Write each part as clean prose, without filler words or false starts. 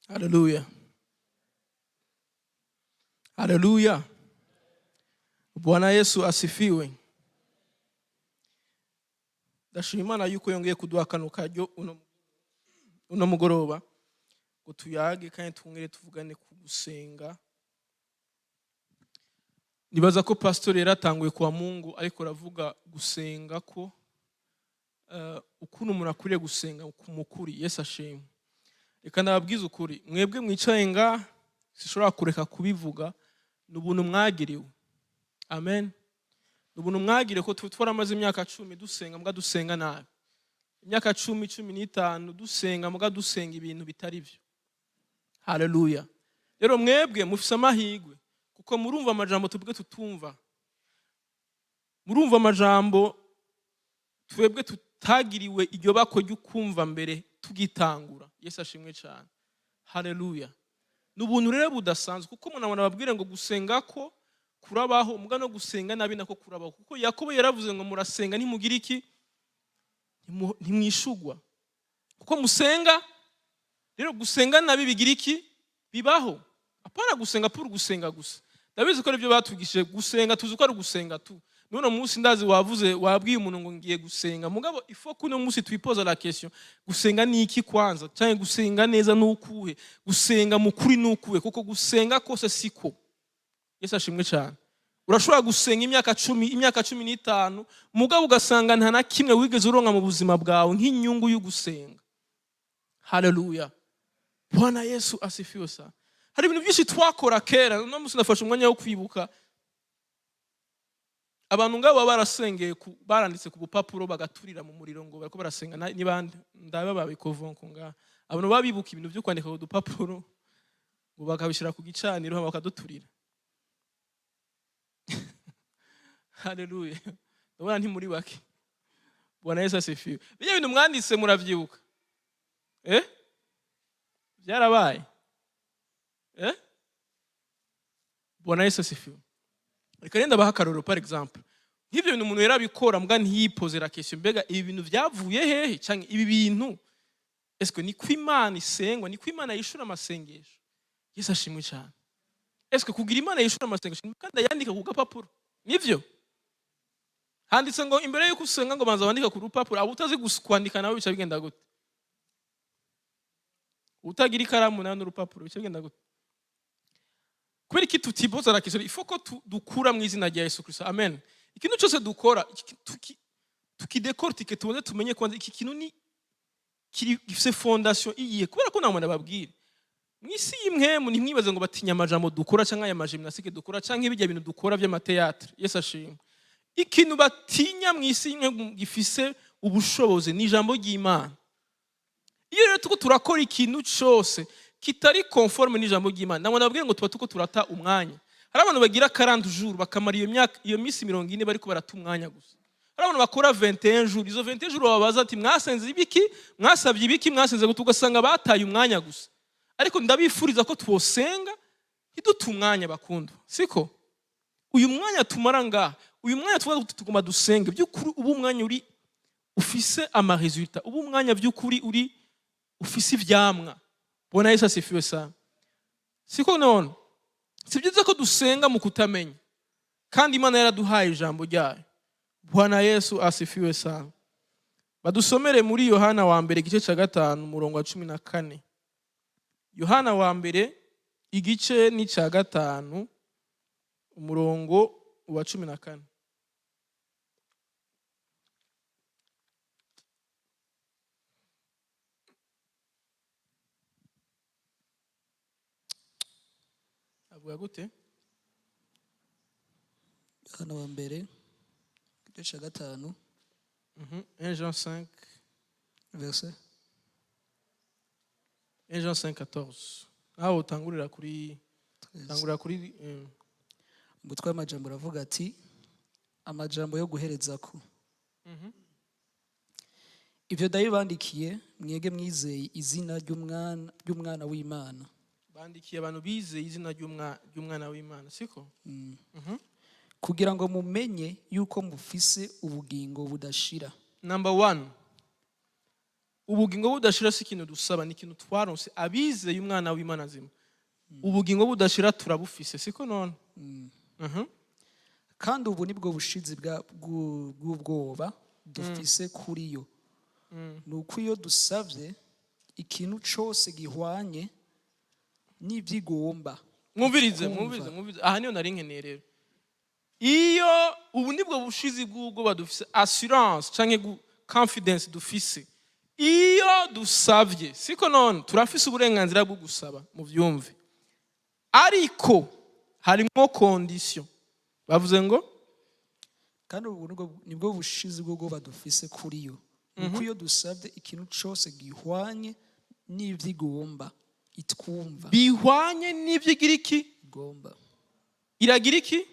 Haleluya. Haleluya. Bwana Yesu asifiwe. Ndashima Imana yuko yongeye kuduha kano karyo uno mugoroba ngo tuyage kandi twongere tuvugane ku gusenga. Nibaza ko pastor yaratanguye kwa Mungu, ariko aravuga gusenga ko ukuntu umuntu akwiriye gusenga ku mukuri. Yesu ashimwe. Reka ndababwize ukuri, mwebwe mwicaye nga sishobora kureka kubivuga, ni ubuntu mwagiriwe. Amen. Ni ubuntu mwagiriwe ko twaramaze imyaka 10 dusenga mbwa dusenga nabi, imyaka 10, 15 dusenga mbwa dusenga ibintu bitari byo. Haleluya. Rero mwebwe mufise amahirwe kuko murumva amajambo twebwe tutumva, murumva amajambo twebwe tutagiriwe iryo bako ry'ukumva mbere tugitangura. Yesu ashimwe cyane. Haleluya. Ni ubuntu rero budasanzwe, kuko umuntu abona ababwire ngo gusenga ko kurabaho, mbwa no gusenga nabi nako kurabaho, kuko Yakobo yaravuze ngo murasenga ntimugira iki? Ntimwishugwa kuko musenga. Rero gusenga nabi bigira iki? Bibaho. Apana gusenga pour gusenga gusa. Ndabizi ko aribyo batwigishije, gusenga tuzi ko ari gusenga tu. None munsi ndazi wavuze, wabwiye umuntu ngo ngiye gusenga, mugabo il faut ko uno munsi twipoza la question: gusenga ni iki kwanza? Cyangwa gusenga neza ni ukuhe? Gusenga mu kuri ni ukuhe? Kuko gusenga kose siko. Yesu ashimwe cyane. Urashobora gusenga imyaka 10, imyaka 15, mugabo ugasanga nta na kimwe wigeze uronka mu buzima bwawe nk'inyungu y'ugusenga. Haleluya. Bwana Yesu asifiwe sana. Hari ibintu byinshi twakora kera, uno munsi nafashe umwanya wo kwibuka abantu ngabo baba barasengeye baranditse ku bupapuro bagaturira mu muriro ngo bariko barasenga. Ni bande? Ndaba babikovonko ngaha. Abantu baba bibuka ibintu byo kwandika ku dupapuro ngo bakabishira ku gicaniro hama bakaduturira. Haleluya. Ndabona ntimuri bake. Bwana Yesu asifiwe. Bijya bintu mwanditse muravyibuka? Byarabaye? Bwana Yesu asifiwe. Reka renda baha akarorero. Par exemple, nk'ibyo bintu umuntu yarabikora mbwa ntiyipoze la question: mbega ibi bintu byavuye hehe? Canke ibi bintu est-ce que niko Imana isengwa, niko Imana yishura amasengesho? Yesu ashimwe cyane. Est-ce que kugira Imana yishura amasengesho kandi ayandika ku gapapuro nivyo? Handitse ngo imbere yuko usenga ngo banza wandika ku rupapuro. Abo utazi kwandika nawe bica bigenda gute? Utagira ikaramu nawe n'urupapuro bica bigenda gute? Kubera iki tutipoza la question? Il faut ko dukura mu izina rya Yesu Kristo. Amen. Ikintu cyose dukora tukidécortique, tubanze tumenye kwanza iki kintu ni kiri gifise fondation iyihe. Kubera ko namwe nababwira, mu isi y'impwemu ntimwibaze ngo batinya amajambo dukora cyangwa aya magymnastique dukora cyangwa ibijya bintu dukora by'amathéâtre. Yesu ashimwe. Ikintu batinya mu isi y'impwemu gifise ubushobozi ni ijambo ry'Imana. Iyo rero tuko turakora ikintu cyose kitari conforme n'ijambo ry'Imana, namwe nababwire ngo tuba tuko turata umwanya. Hari abantu bagira 40 jours, bakamara iyo myaka, iyo minsi 40 bariko barata umwanya gusa. Hari abantu bakora 21 jours, izo 21 jours babaza ati: "Mwasenze ibiki? Mwasabye ibiki? Mwasenze gute?" Ugasanga bataye umwanya gusa. Ariko ndabifuriza ko twosenga ntidute umwanya, bakundwa. Siko uyu mwanya tumara ngaha, uyu mwanya tuba tugomba dusenge by'ukuri, ubu umwanya uri ufise amarésultats, ubu umwanya by'ukuri uri ufise ivyamwa. Bwana Yesu asifiwe sana. Siko none si byiza ko dusenga mu kutamenya kandi Imana yaraduhaye ijambo ryayo? Bwana Yesu asifiwe sana. Badusomere muri Yohana wa mbere igice cya 5, umurongo wa 14. Yohana wa mbere igice ni cya 5, umurongo wa 14. Avuga gute? Yohana wa mbere igice cya 5. 1 Jean 5. Verset. 1 Jean 5 14, aho utangurira kuri 13. Tangurira kuri Umutwe w'amajambo uravuga ati: "Amajambo yo guherezako." Ibyo ndabibandikiye mwege mwizeye izina ry'umwana w'Imana. Bandikiye abantu bizeye izina ry'umwana w'Imana, siko? Kugira ngo mumenye yuko mufise ubugingo budashira. Number one. Ubugingo budashira si ikintu dusaba, ni ikintu twaronse abizeye Umwana w'Imana zima. Ubugingo budashira turabufise, siko none? Kandi ubu nibwo bushizi bw'ubwoba dufise kuri yo, ni uko iyo dusabye ikintu cose gihwanye n'ivyigomba Mwumvirize. Kumva. Mwumvirize, mwumvirize. Aha niyo nari nkeneye rero. Iyo ubu nibwo bushizi bw'ubwoba dufise, assurance canke confidence dufise iyo dusavye, siko none? Turafise uburenganzira bwo gusaba, muvyumve, ariko harimwo condition. Bavuze ngo Kandi ubu nibwo bushizi bw'ubwoba dufise kuri yo, ni uko iyo dusabye ikintu cose gihwanye n'ivyigomba, itwumva. Bihwanye n'ivyo igira iki? Igomba. Iragira iki?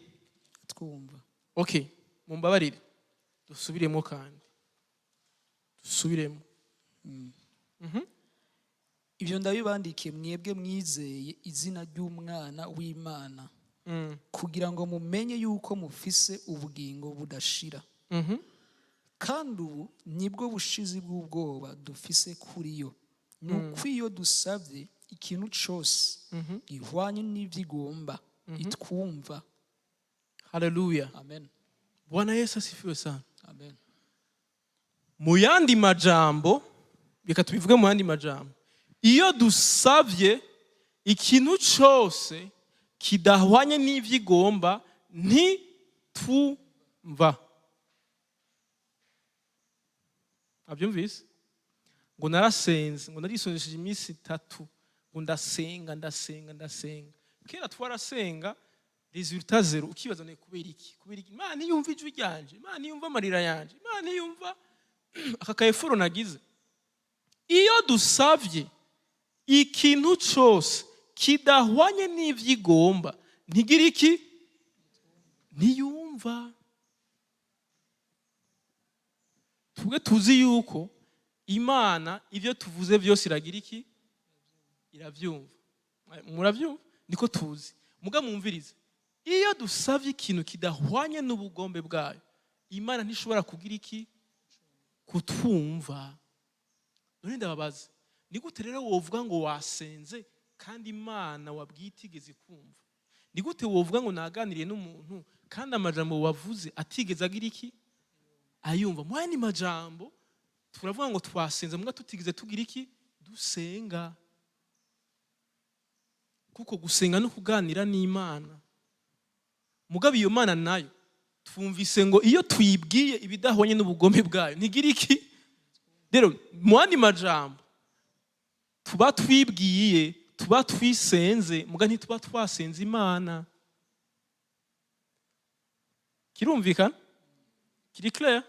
Twumva. Okay, mumbabarire dusubiremo, kandi dusubiremo. Ibyo ndabibandikiye mwebwe mwizeye izina ry'Umwana w'Imana, kugira ngo mumenye yuko mufise ubugingo budashira. Kandi ubu nibwo bushizi bw'ubwoba dufise kuri yo, ni uko iyo dusabye ikintu cose gihwanye n'ivyigomba, itwumva. Haleluya. Amen. Bwana Yesu asifiwe sana. Amen. Mu yandi majambo, reka tubivuge mu yandi majambo, iyo dusavye ikintu cose kidahwanye n'ivyo igomba, ntitwumva. Abyumvise ngo narasenze, ngo narisonjesheje iminsi 3, ngo ndasenga, ndasenga, ndasenga. Kera twarasenga, résultat zéro. Ukibaza ne kubera iki? Kubera iki Imana ntiyumva ijwi ryanje? Imana ntiyumva amarira yanje? Imana ntiyumva aka ka effort nagize? Iyo dusavye ikintu cose kidahwanye n'ivyo igomba, ntigira iki? Ntiyumva. Twebwe tuzi yuko Imana ibyo tuvuze byose iragira iki? Irabyumva. Murabyumva, niko tuzi. Muga mwumvirize, iyo dusabye ikintu kidahwanye n'ubugombe bwayo, Imana ntishobora kugira iki? Kutwumva. None ndababaza, ni gute rero wovuga ngo wasenze kandi Imana wabwiye itigeze kumva? Ni gute wovuga ngo naganiriye n'umuntu kandi amajambo wavuze atigeze agira iki? Ayumva. Mu yandi majambo, turavuga ngo twasenze muga tutigeze tugira iki? Dusenga. Kuko gusenga no kuganira n'Imana. Mugabo iyo Mana nayo twumvise ngo iyo tuyibwiye ibidahwanye n'ubugome bwayo, ntigira iki? Rero mu yandi majambo, tuba twibwiye, tuba twisenze, muga ntituba twasenze Imana. Kirumvikana? Kiri clair?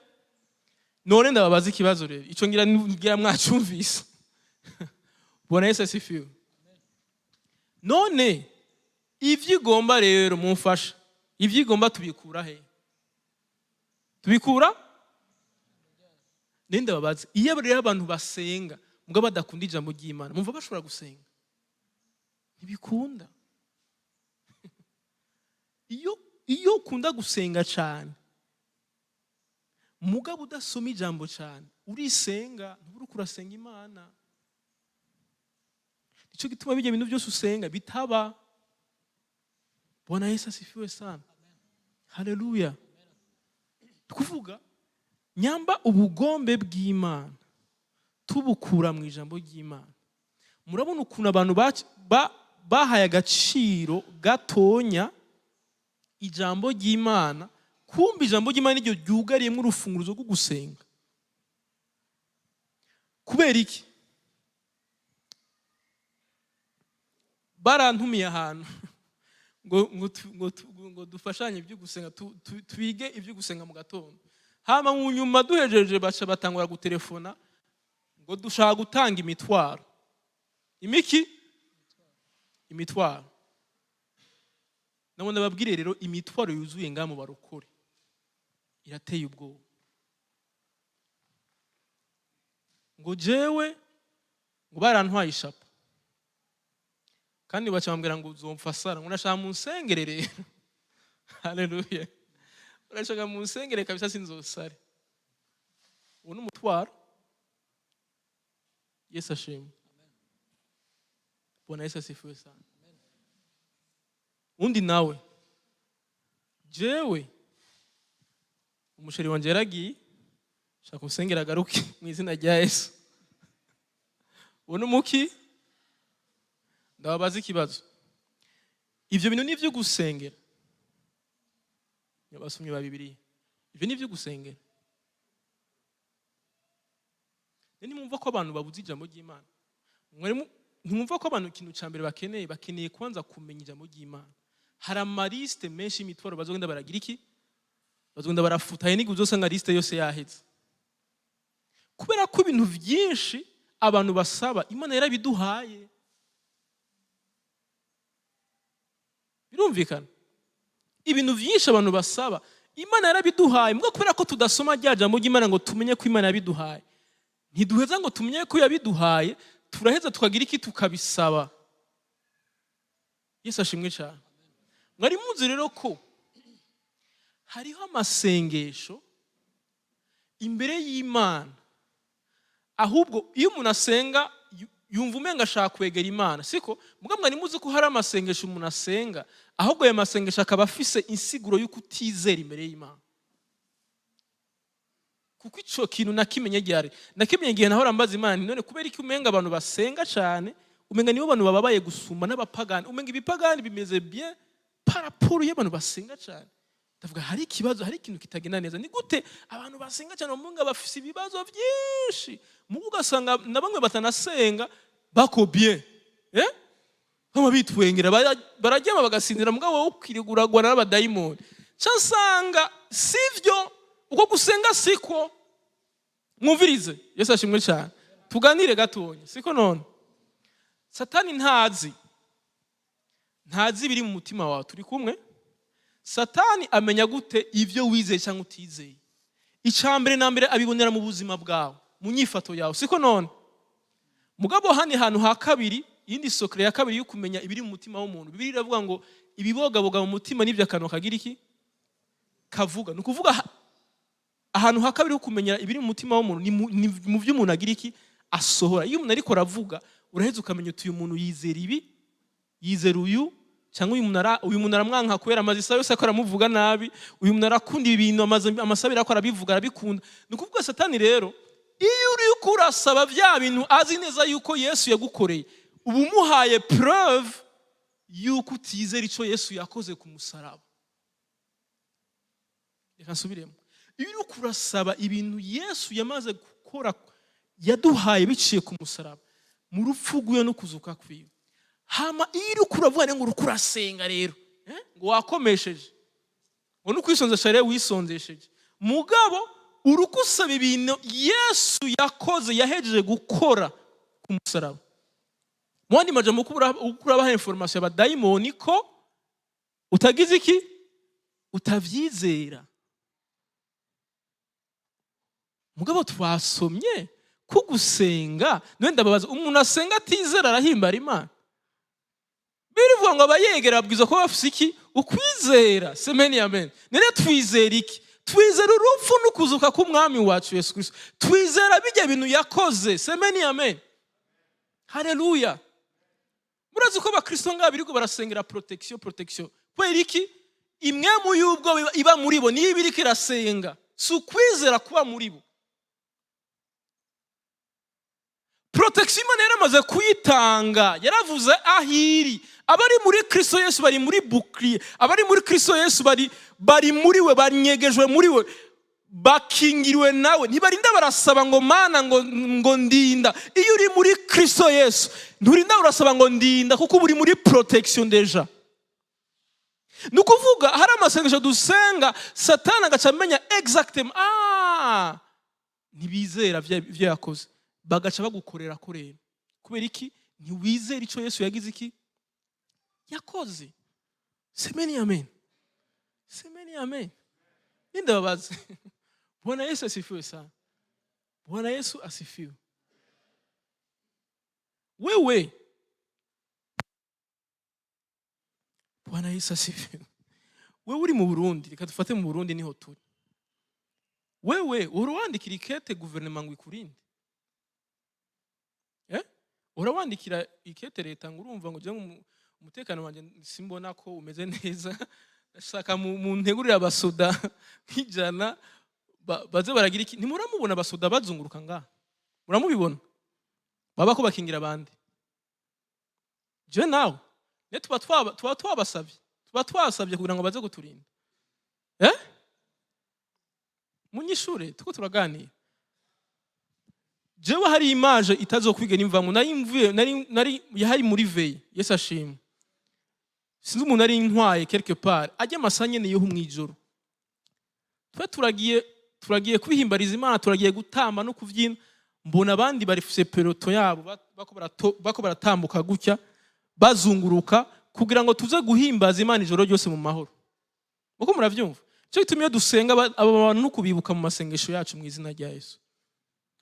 None ndababaza ikibazo rero, ico ngira mwacumvise. Bwana Yesu asifiwe. None ivyo igomba rero, mumfasha, ivyo igomba tubikura he? Tubikura ninde? Babaza, iyo rero abantu basenga muga badakunda ijambo ry'Imana, mumva bashobora gusenga? Ntibikunda. Iyo ukunda gusenga cyane mugabo udasoma ijambo cyane, urisenga, ntubura urasenga Imana. Nicyo gituma bijya bintu byose usenga bitaba. Bwana Yesu asifiwe sana. Haleluya. Kuvuga nyamba ubugombe bw'Imana tubukura mu ijambo ry'Imana, murabona ukuntu abantu bahaye agaciro gatonya ijambo ry'Imana. Kumva ijambo ry'Imana niryo ryugariyemo urufunguzo rwo gusenga. Kubera iki? Barantumiye ahantu ngo dufashanye ibyo gusenga, twige ibyo gusenga mu gatondo. Hama mu nyuma duhejeje, baca batangura gutelefona ngo dushaka gutanga imitwaro. Imiki? Imitwaro. Nabona babwire rero, imitwaro yuzuye ngaha mu barokore irateye ubwoba. Ngo jewe ngo barantwaye ishapo, kandi baca bambwira ngo uzomfa sara, ngo ndashaka munsengere rero. Haleluya. Urashaka munsengere kabisa sinzosare. Uwo ni umutwaro. Yesu ashimwe. Bwana Yesu asifiwe sana. Undi nawe: "Jewe umu chéri wanje yaragiye, shaka usengera agaruke mu izina rya Yesu." Uwo ni umuki? Ndababaza ikibazo: ivyo bintu ni ivyo gusengera? Abasomyi ba Bibiliya, ivyo ni ivyo gusengera? Ntimwumva ko abantu babuze ijambo ry'Imana? Ntimwumva ko abantu ikintu cya mbere bakeneye kubanza kumenya ijambo ry'Imana? Hari ama liste menshi y'imitwaro bazogenda baragira iki, bazogenda barafuta. Hari n'igihe uzosanga liste yose yaheze, kubera ko ibintu byinshi abantu basaba Imana yarabiduhaye. Birumvikana, ibintu byinshi abantu basaba Imana yarabiduhaye. Mbwa kubera ko tudasoma rya jambo ry'Imana ngo tumenye ko Imana yabiduhaye, ntiduheza ngo tumenye ko yabiduhaye, turaheza tukagira iki? Tukabisaba. Yesu ashimwe cyane. Mwari muzi rero ko hariho amasengesho imbere y'Imana, ahubwo iyo umuntu asenga yumva umenga ashaka kwegera Imana, siko? Mbwa mwari muzi ko hari amasengesho umuntu asenga, ahubwo ayo masengesho akaba afise insiguro y'uko utizera imbere y'Imana? Kuko ico kintu nakimenye ryari? Nakimenye igihe nahora mbaza Imana nti: "None kubera iki umenga abantu basenga cyane, umenga nibo bantu bababaye gusumba n'abapagani? Umenga ibipagani bimeze bien par rapport y'abantu basenga cyane." Ndavuga: "Hari ikibazo, hari ikintu kitagenda neza. Ni gute abantu basenga cyane umenga bafise ibibazo byinshi, mugo ugasanga na bamwe batanasenga bako bien, eh?" Bama bitwengera, bararyama bagasinzira, mugabo wowe ukiriguragwana n'abadayimoni. Ca nsanga sivyo, uko gusenga siko. Mwumvirize, Yesu ashimwe cyane. Tuganire gatonya, siko? None Satani ntazi ibiri mu mutima wawe? Turi kumwe? Satani amenya gute ibyo wizeye cyangwa utizeye? Icya mbere na mbere abibonera mu buzima bwawe, mu nyifato yawe, siko? None mugabo hano hantu ha kabiri, iyindi secret ya kabiri yo kumenya ibiri mu mutima w'umuntu, Bibiliya iravuga ngo ibibogaboga mu mutima n'ibyo akanwa kagira iki? Kavuga. Ni ukuvuga ahantu ha kabiri ho kumenya ibiri mu mutima w'umuntu ni mu byo umuntu agira iki? Asohora. Iyo umuntu ariko aravuga, uraheza ukamenya uti: "Uyu muntu yizera ibi, yizera uyu, cyangwa uyu muntu aramwanka kubera amaze isaha yose ko aramuvuga nabi, uyu muntu arakunda ibi bintu, amaze amasaha abiri ko arabivuga, arabikunda." Ni ukuvuga Satani rero, iyo uri urasaba bya bintu azi neza yuko Yesu yagukoreye, uba umuhaye preuve yuko utizera icyo Yesu yakoze ku musaraba. Reka nsubiremo: iyo uri kurasaba ibintu Yesu yamaze gukora, yaduhaye biciye ku musaraba, mu rupfu rwiwe no kuzuka kwiwe, hama iyo uri kuravuga ngo uri kurasenga rero, ngo wakomesheje, ngo nukwisonzesha rero wisonzesheje, mugabo uri gusaba ibintu Yesu yakoze, yahejeje gukora ku musaraba, mu yandi majambo uko urabaha information y'abadayimoni ko utagize iki? Utavyizera. Mugabo twasomye ko gusenga, none ndababaza: umuntu asenga atizera arahimbara Imana? Birivuga ngo abayegera babwirizwa kuba bafise iki? Ukwizera. Semeni amen. None twizera iki? Twizera urupfu n'ukuzuka k'Umwami wacu Yesu Kristo. Twizera bijya bintu yakoze. Semeni amen, haleluya. Murazi ko abakristo ngabo birirwa barasengera protection, protection. Kubera iki? Imwe mu y'ubwo iba muri bo niyo iba iriko irasenga, si ukwizera kuba muri bo. Protection Imana yaramaze kuyitanga, yaravuze aho iri. Abari muri Kristo Yesu bari muri bouclier. Abari muri Kristo Yesu bari muri we, banyegejwe muri we, bakingiriwe nawe. Ntibarinda barasaba ngo: "Mana, ngo ndinda." Iyo uri muri Kristo Yesu nturinda urasaba ngo ndinda, kuko uba uri muri protection déjà. Ni ukuvuga hari amasengesho dusenga, Satani agaca amenya exactement: "Ah, ntibizera ibyo yakoze." Bagaca bagukorera ko rero. Kubera iki? Ntiwizera icyo Yesu yagize iki? Yakoze. Semeni amen, semeni amen. Nindababaze. Bwana Yesu asifiwe sana. Bwana Yesu asifiwe. Wewe, Bwana Yesu asifiwe. Wewe uri mu Burundi, reka dufate mu Burundi niho turi, wewe uhora wandikira ikete guverinoma ngo ikurinde? Urawandikira ikete leta ngo urumva ngo ujye umutekano wanjye simbona ko umeze neza, ndashaka mu ntegurire abasoda nk'ijana baze baragira iki. Ntimuramubona abasoda bazunguruka ngaha? Muramubibona baba ko bakingira abandi. Je nawe ne tuba twabasabye, tuba twasabye kugira ngo baze kuturinda. Munyishure, tuko turaganira. Jewe hari image itazokwigera imvamo. Nari mvuye, nari yahari muri veille. Yesu ashimwe. Sinzi umuntu ari ntwaye quelque part, ajya amasaha nyene yo mwijoro, twe turagiye kwihimbariza Imana, turagiye gutamba no kuvyina. Mbona abandi barifise peloton yabo, bako baratambuka gutya, bazunguruka kugira ngo tuze guhimbaza Imana ijoro ryose mu mahoro. Muko muravyumva? Cyo gituma iyo dusenga, aba bantu no kubibuka mu masengesho yacu mu izina rya Yesu.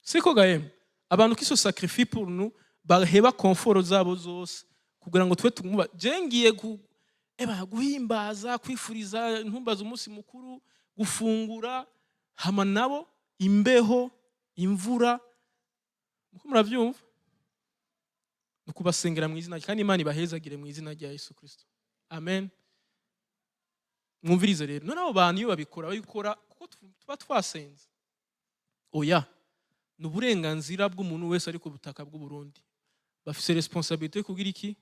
Siko gahemu abantu qui se sacrifient pour nous, baheba confort zabo zose kugira ngo twe tumuba. Je ngiye eba guhimbaza, kwifuriza ntumbaza umunsi mukuru, gufungura, hama nabo imbeho, imvura. Muko muravyumva? Ni ukubasengera mu izina, kandi Imana ibahezagire mu izina rya Yesu Kristo, amen. Mwumvirize rero. None abo bantu iyo babikora, babikora kuko tuba twasenze? Oya, ni uburenganzira bw'umuntu wese ari ku butaka bw'u Burundi. Bafise responsabilité yo kugira iki?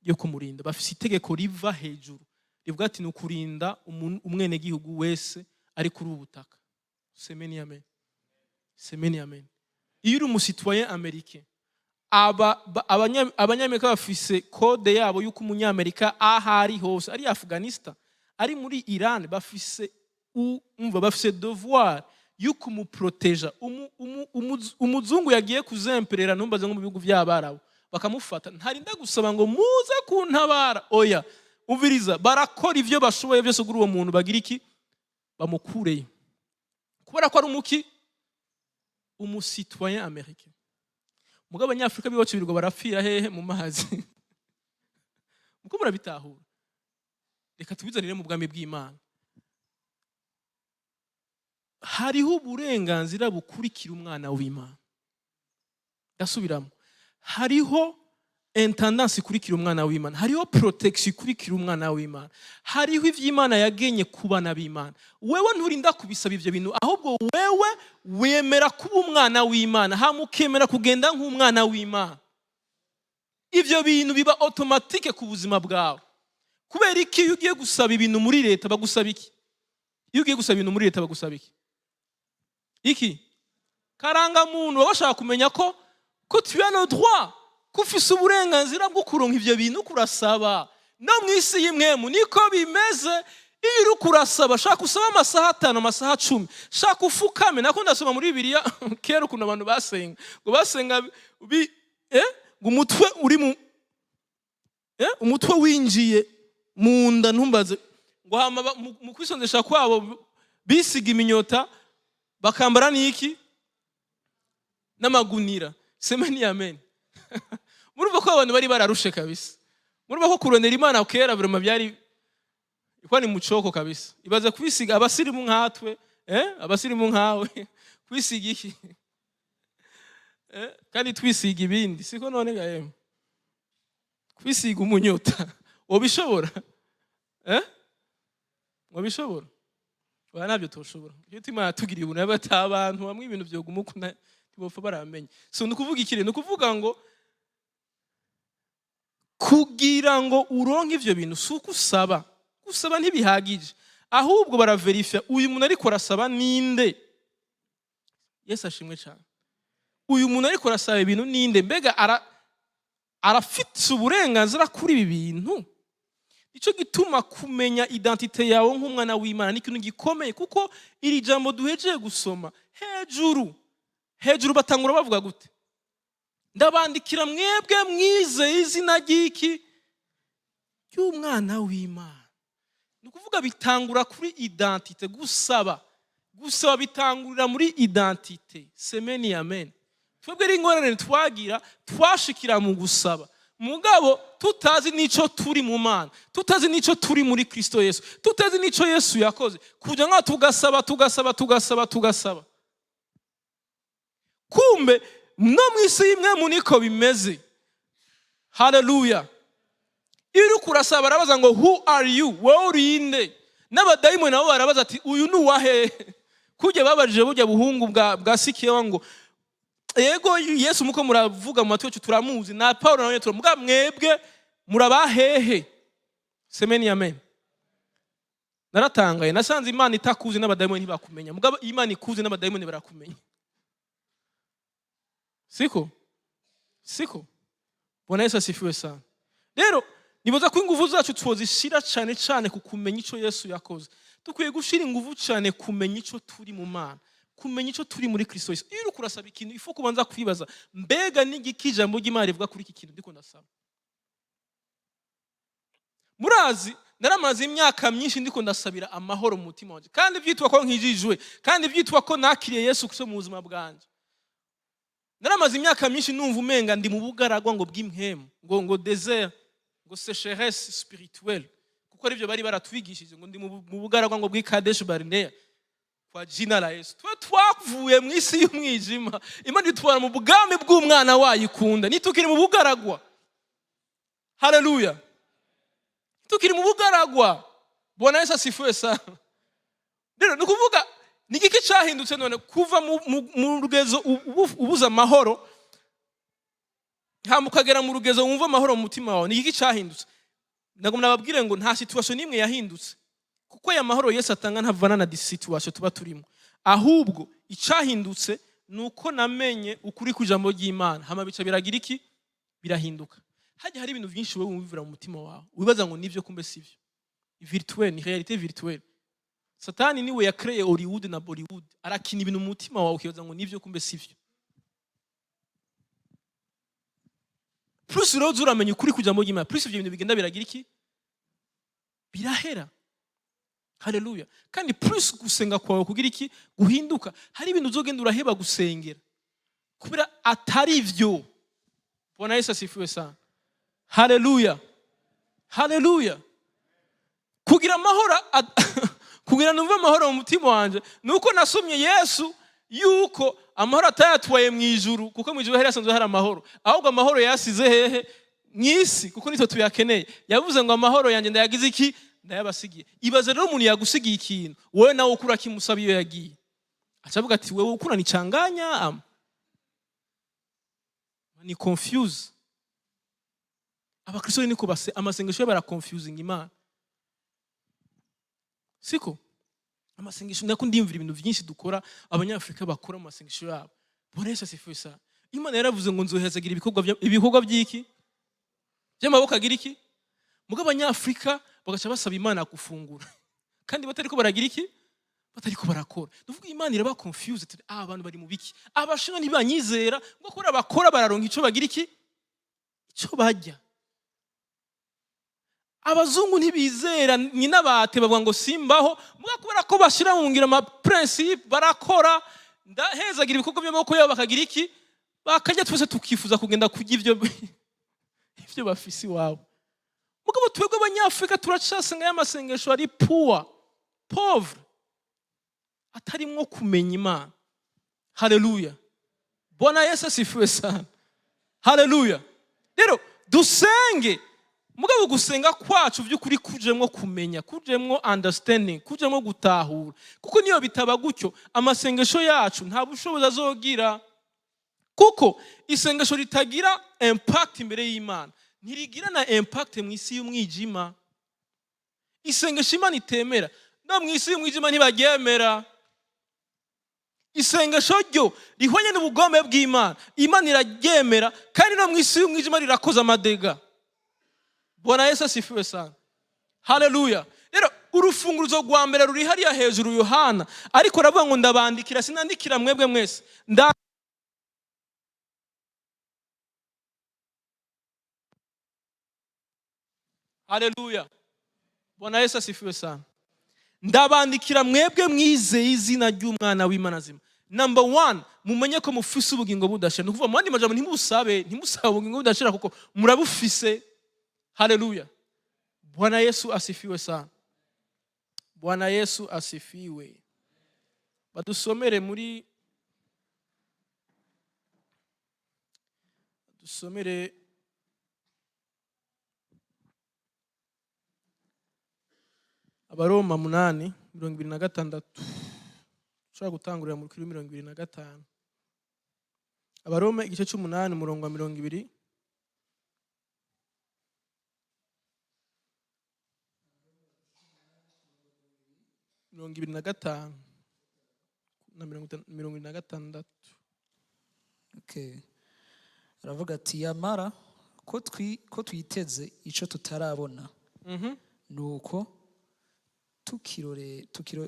Yo kumurinda. Bafise itegeko riva hejuru rivuga ati ni ukurinda umwenegihugu wese ari kuri ubu butaka. Semeni amen, semeni amen. Iyo uri umu citoyen américain, abanyamerika bafise code yabo y'uko umunyamerika aho ari hose, ari Afghanistan, ari muri Iran, bafise umva, bafise devoir yo kumuproteja. Umuzungu yagiye kuzemperera, ntumbaze, nko mu bihugu by'Abarabu, bakamufata, ntarinda gusaba ngo muze kuntabara. Oya, umviriza, barakora ivyo bashoboye byose kuri uwo muntu, bagira iki? Bamukureyo, kubera ko ari umu citoyen américain. Mugabo Abanyafurika b'iwacu birirwa barapfira hehe? Mu mazi. Muko murabitahura? Reka tubizanire mu bwami bw'Imana. Hariho uburenganzira bukurikira umwana w'Imana. Ndasubiramo: hariho intendance ikurikira umwana w'Imana, hariho protection ikurikira umwana w'Imana, hariho ivy'Imana yagenye ku bana b'Imana. Wewe nturinda kubisaba ivyo bintu, ahubwo wewe wemera kuba umwana w'Imana, hama ukemera kugenda nk'umwana w'Imana. Ivyo bintu biba automatique ku buzima bwawe. Kubera iki? Iyo ugiye gusaba ibintu muri leta, bagusaba iki? Iyo ugiye gusaba ibintu muri leta, bagusaba iki? Iki karangamuntu. Baba bashaka kumenya ko tu as le droit, ko ufise uburenganzira bwo kuronka ivyo bintu kurasaba. No mu isi y'impwemu niko bimeze. Iyo uri kurasaba, shaka usaba amasaha 5, amasaha 10, shaka ufukame. Nako ndasoma muri Bibiliya kera ukuntu abantu basenga, ngo basenga ngo umutwe uri mu umutwe winjiye mu nda, ntumbaze. Ngo hama mu kwisondesha kwabo bisiga iminyota, bakambara n'iki? N'amagunira. Semeni amen. Murumva ko abantu bari bararushe kabisa. Murumva ko kurondera Imana kera vraiment byari ikuwa ni mucoko kabisa. Ibaze kwisiga, abasirimu nkatwe, abasirimu nkawe, kwisiga iki? Kandi twisiga ibindi, siko? None ga yemwe, kwisiga umunyota wobishobora? Wobishobora? Oya, ntabyo toshobora. Iyo Imana yatugiriye ubuntu, yaba abantu bamwe ibintu vyoguma uko ntibopfa baramenya. So ni ukuvuga ikire? Ni ukuvuga ngo kugira ngo uronke ivyo bintu, si uko usaba. Gusaba ntibihagije, ahubwo baraverifya uyu muntu ariko arasaba ninde. Yesu ashimwe cyane. Uyu muntu ariko arasaba ibintu ninde? Mbega arafite uburenganzira kuri ibi bintu? Nicyo gituma kumenya identité yawe nk'umwana w'Imana ni ikintu gikomeye, kuko iri jambo duhejeye gusoma hejuru hejuru, batangura bavuga gute? Ndabandikira mwebwe mwizeye izina ry'iki? Ry'umwana w'Imana. Ni ukuvuga bitangura kuri identité. Gusaba bitangurira muri identité. Semeni amen. Twebwe rero ingorane twagira, twashikira mu gusaba, mugabo tutazi n'icyo turi mu Mana, tutazi n'icyo turi muri Kristo Yesu, tutazi n'icyo Yesu yakoze, kugira ngo tugasaba, tugasaba, tugasaba, tugasaba. Kumbe no mu isi y'impwemu niko bimeze. Haleluya! Iyo uriko urasaba, barabaza ngo: "Who are you?" Wowe urinde? N'abadayimoni nabo barabaza ati: "Uyu ni uwahehe?" Kujya babajije burya buhungu bwa Sikewa ngo: "Yego, Yesu muko muravuga mu matwi yacu turamuzi, na Paulo nawe turamuga, mwebwe murabahehe?" Semeni amen. Naratangaye, nasanze Imana itakuzi n'abadayimoni ntibakumenya, mugabo Imana ikuzi n'abadayimoni barakumenya. Siko siko? Bwana Yesu asifiwe sana. Rero nibaza ko ingufu zacu twozishira cyane cyane ku kumenya icyo Yesu yakoze. Dukwiye gushira ingufu cyane kumenya icyo turi mu Mana, kumenya icyo turi muri Kristo Yesu. Iyo uriko urasaba ikintu, ifu kubanza kwibaza: mbega n'igiki ijambo ry'Imana rivuga kuri iki kintu ndiko ndasaba? Murazi, naramaze imyaka myinshi ndiko ndasabira amahoro mu mutima wanjye, kandi byitwa ko nkijijwe, kandi byitwa ko nakiriye Yesu Kristo mu buzima bwanjye. Naramaze imyaka myinshi numva umenga ndi mu bugaragwa ngo bw'impwemu, ngo désert, ngo sécheresse spirituelle, kuko aribyo bari baratwigishije, ngo ndi mu bugaragwa ngo bw'i Kadesh Barinea. Kwa jina la Yesu, twe twavuye mu isi y'umwijima, Imana itwara mu bwami bw'umwana wayo ikunda. Nitukiri mu bugaragwa. Haleluya! Tukiri mu bugaragwa. Bwana Yesu asifiwe sana. Rero ni ukuvuga, ni igiki cyahindutse none kuva mu rugezo ubuze amahoro, hama ukagera mu rugezo wumva amahoro mu mutima wawe? Ni igiki cyahindutse? Ntabwo nababwire ngo nta situation n'imwe yahindutse, kuko aya mahoro Yesu atanga ntavana na situation tuba turimo. Ahubwo icyahindutse ni uko namenye ukuri ku ijambo ry'Imana, hama bica biragira iki? Birahinduka. Hajya hari ibintu byinshi wowe wumvira mu mutima wawe, wibaza ngo nibyo, kumbe sibyo. Virtuel ni réalité virtuelle. Satani niwe yakreye Hollywood na Bollywood, arakina ibintu mu mutima wawe, ukibaza ngo nibyo, kumbe sivyo. Plus rero uza uramenya ukuri ku ijambo ry'Imana, plus ibyo bintu bigenda biragira iki? Birahera. Haleluya! Kandi plus gusenga kwawe kugira iki? Guhinduka. Hari ibintu uzogenda uraheba gusengera kubera atari byo. Bwana Yesu asifiwe sana. Haleluya, haleluya! Kugira amahoro kugira numve amahoro mu mutima wanje, ni uko nasomye Yesu yuko amahoro atayatwaye mu ijuru, kuko mu ijuru hari hasanzwe hari amahoro, ahubwo amahoro yasize hehe? Mu isi, kuko nitwe tuyakeneye. Yavuze ngo: "Amahoro yanjye ndayagize iki? Ndayabasigiye." Ibaze rero umuntu yagusigiye ikintu, wowe nawe ukura kimusaba, iyo yagiye acavuga ati: "Wewe ukura nicanganya ama ni confuse." Abakristo niko base amasengesho yabo, baraconfusing Imana. Siko amasengesho, ndako ndiyumvira ibintu byinshi dukora, Abanyafurika bakora mu masengesho yabo. Bwana Yesu asifiwe sana. Imana yaravuze ngo: "Nzohezagira ibikorwa by'iki? By'amaboko." Agira iki? Mugo Abanyafurika bagaca basaba Imana gufungura kandi batariko baragira iki? Batariko barakora. Nuvuga Imana iraba confused ati: "Ah, abantu bari mu biki?" Abashinwa ntibanyizera ngo kubera bakora bararonka ico bagira iki? Ico barya. Abazungu ntibizera nyina bate, bavuga ngo simbaho, muga kubera ko bashyira mu ngiro ama principe, barakora, ndahezagira ibikorwa by'amaboko yabo, bakagira iki? Bakarya. Twese tukifuza kugenda kurya ibyo bafise iwabo. Mugabo twebwe Abanyafurika turacasenga y'amasengesho ari poor, pauvre, atarimwo kumenya Imana. Haleluya! Bwana Yesu asifiwe sana. Haleluya! Rero dusenge, mugabo gusenga kwacu by'ukuri kujemwo kumenya, kujemwo understanding, kujemwo gutahura, kuko niyo bitaba gutyo amasengesho yacu nta bushobozi azogira, kuko isengesho ritagira impact imbere y'Imana ntirigira na impact mu isi y'umwijima. Isengesho Imana itemera, no mu isi y'umwijima ntibaryemera. Isengesho ryo rihwanye n'ubugombe bw'Imana, Imana iraryemera, kandi no mu isi y'umwijima rirakoza amadega. Bwana Yesu asifiwe sana. Haleluya! Rero urufunguruzo rwa mbere ruri hariya hejuru. Yohana ariko aravuga ngo: "Ndabandikira, sinandikira mwebwe mwese, nda." Haleluya! Bwana Yesu asifiwe sana. Ndabandikira mwebwe mwizeye izina ry'umwana w'Imana zima. Number one, mumenye ko mufise ubugingo budashira. Ni ukuvuga mu yandi majambo, ntimusabe ubugingo budashira kuko murabufise. Haleluya! Bwana Yesu asifiwe sana. Bwana Yesu asifiwe. Badusomere muri, dusomere. Abaroma 8:26, ushobora gutangurira mu kuri 25. Abaroma igice c'umunani, umurongo wa 20. 25 na 26. Okay. Aravuga ati: "Yamara ko twiteze ico tutarabona, nuko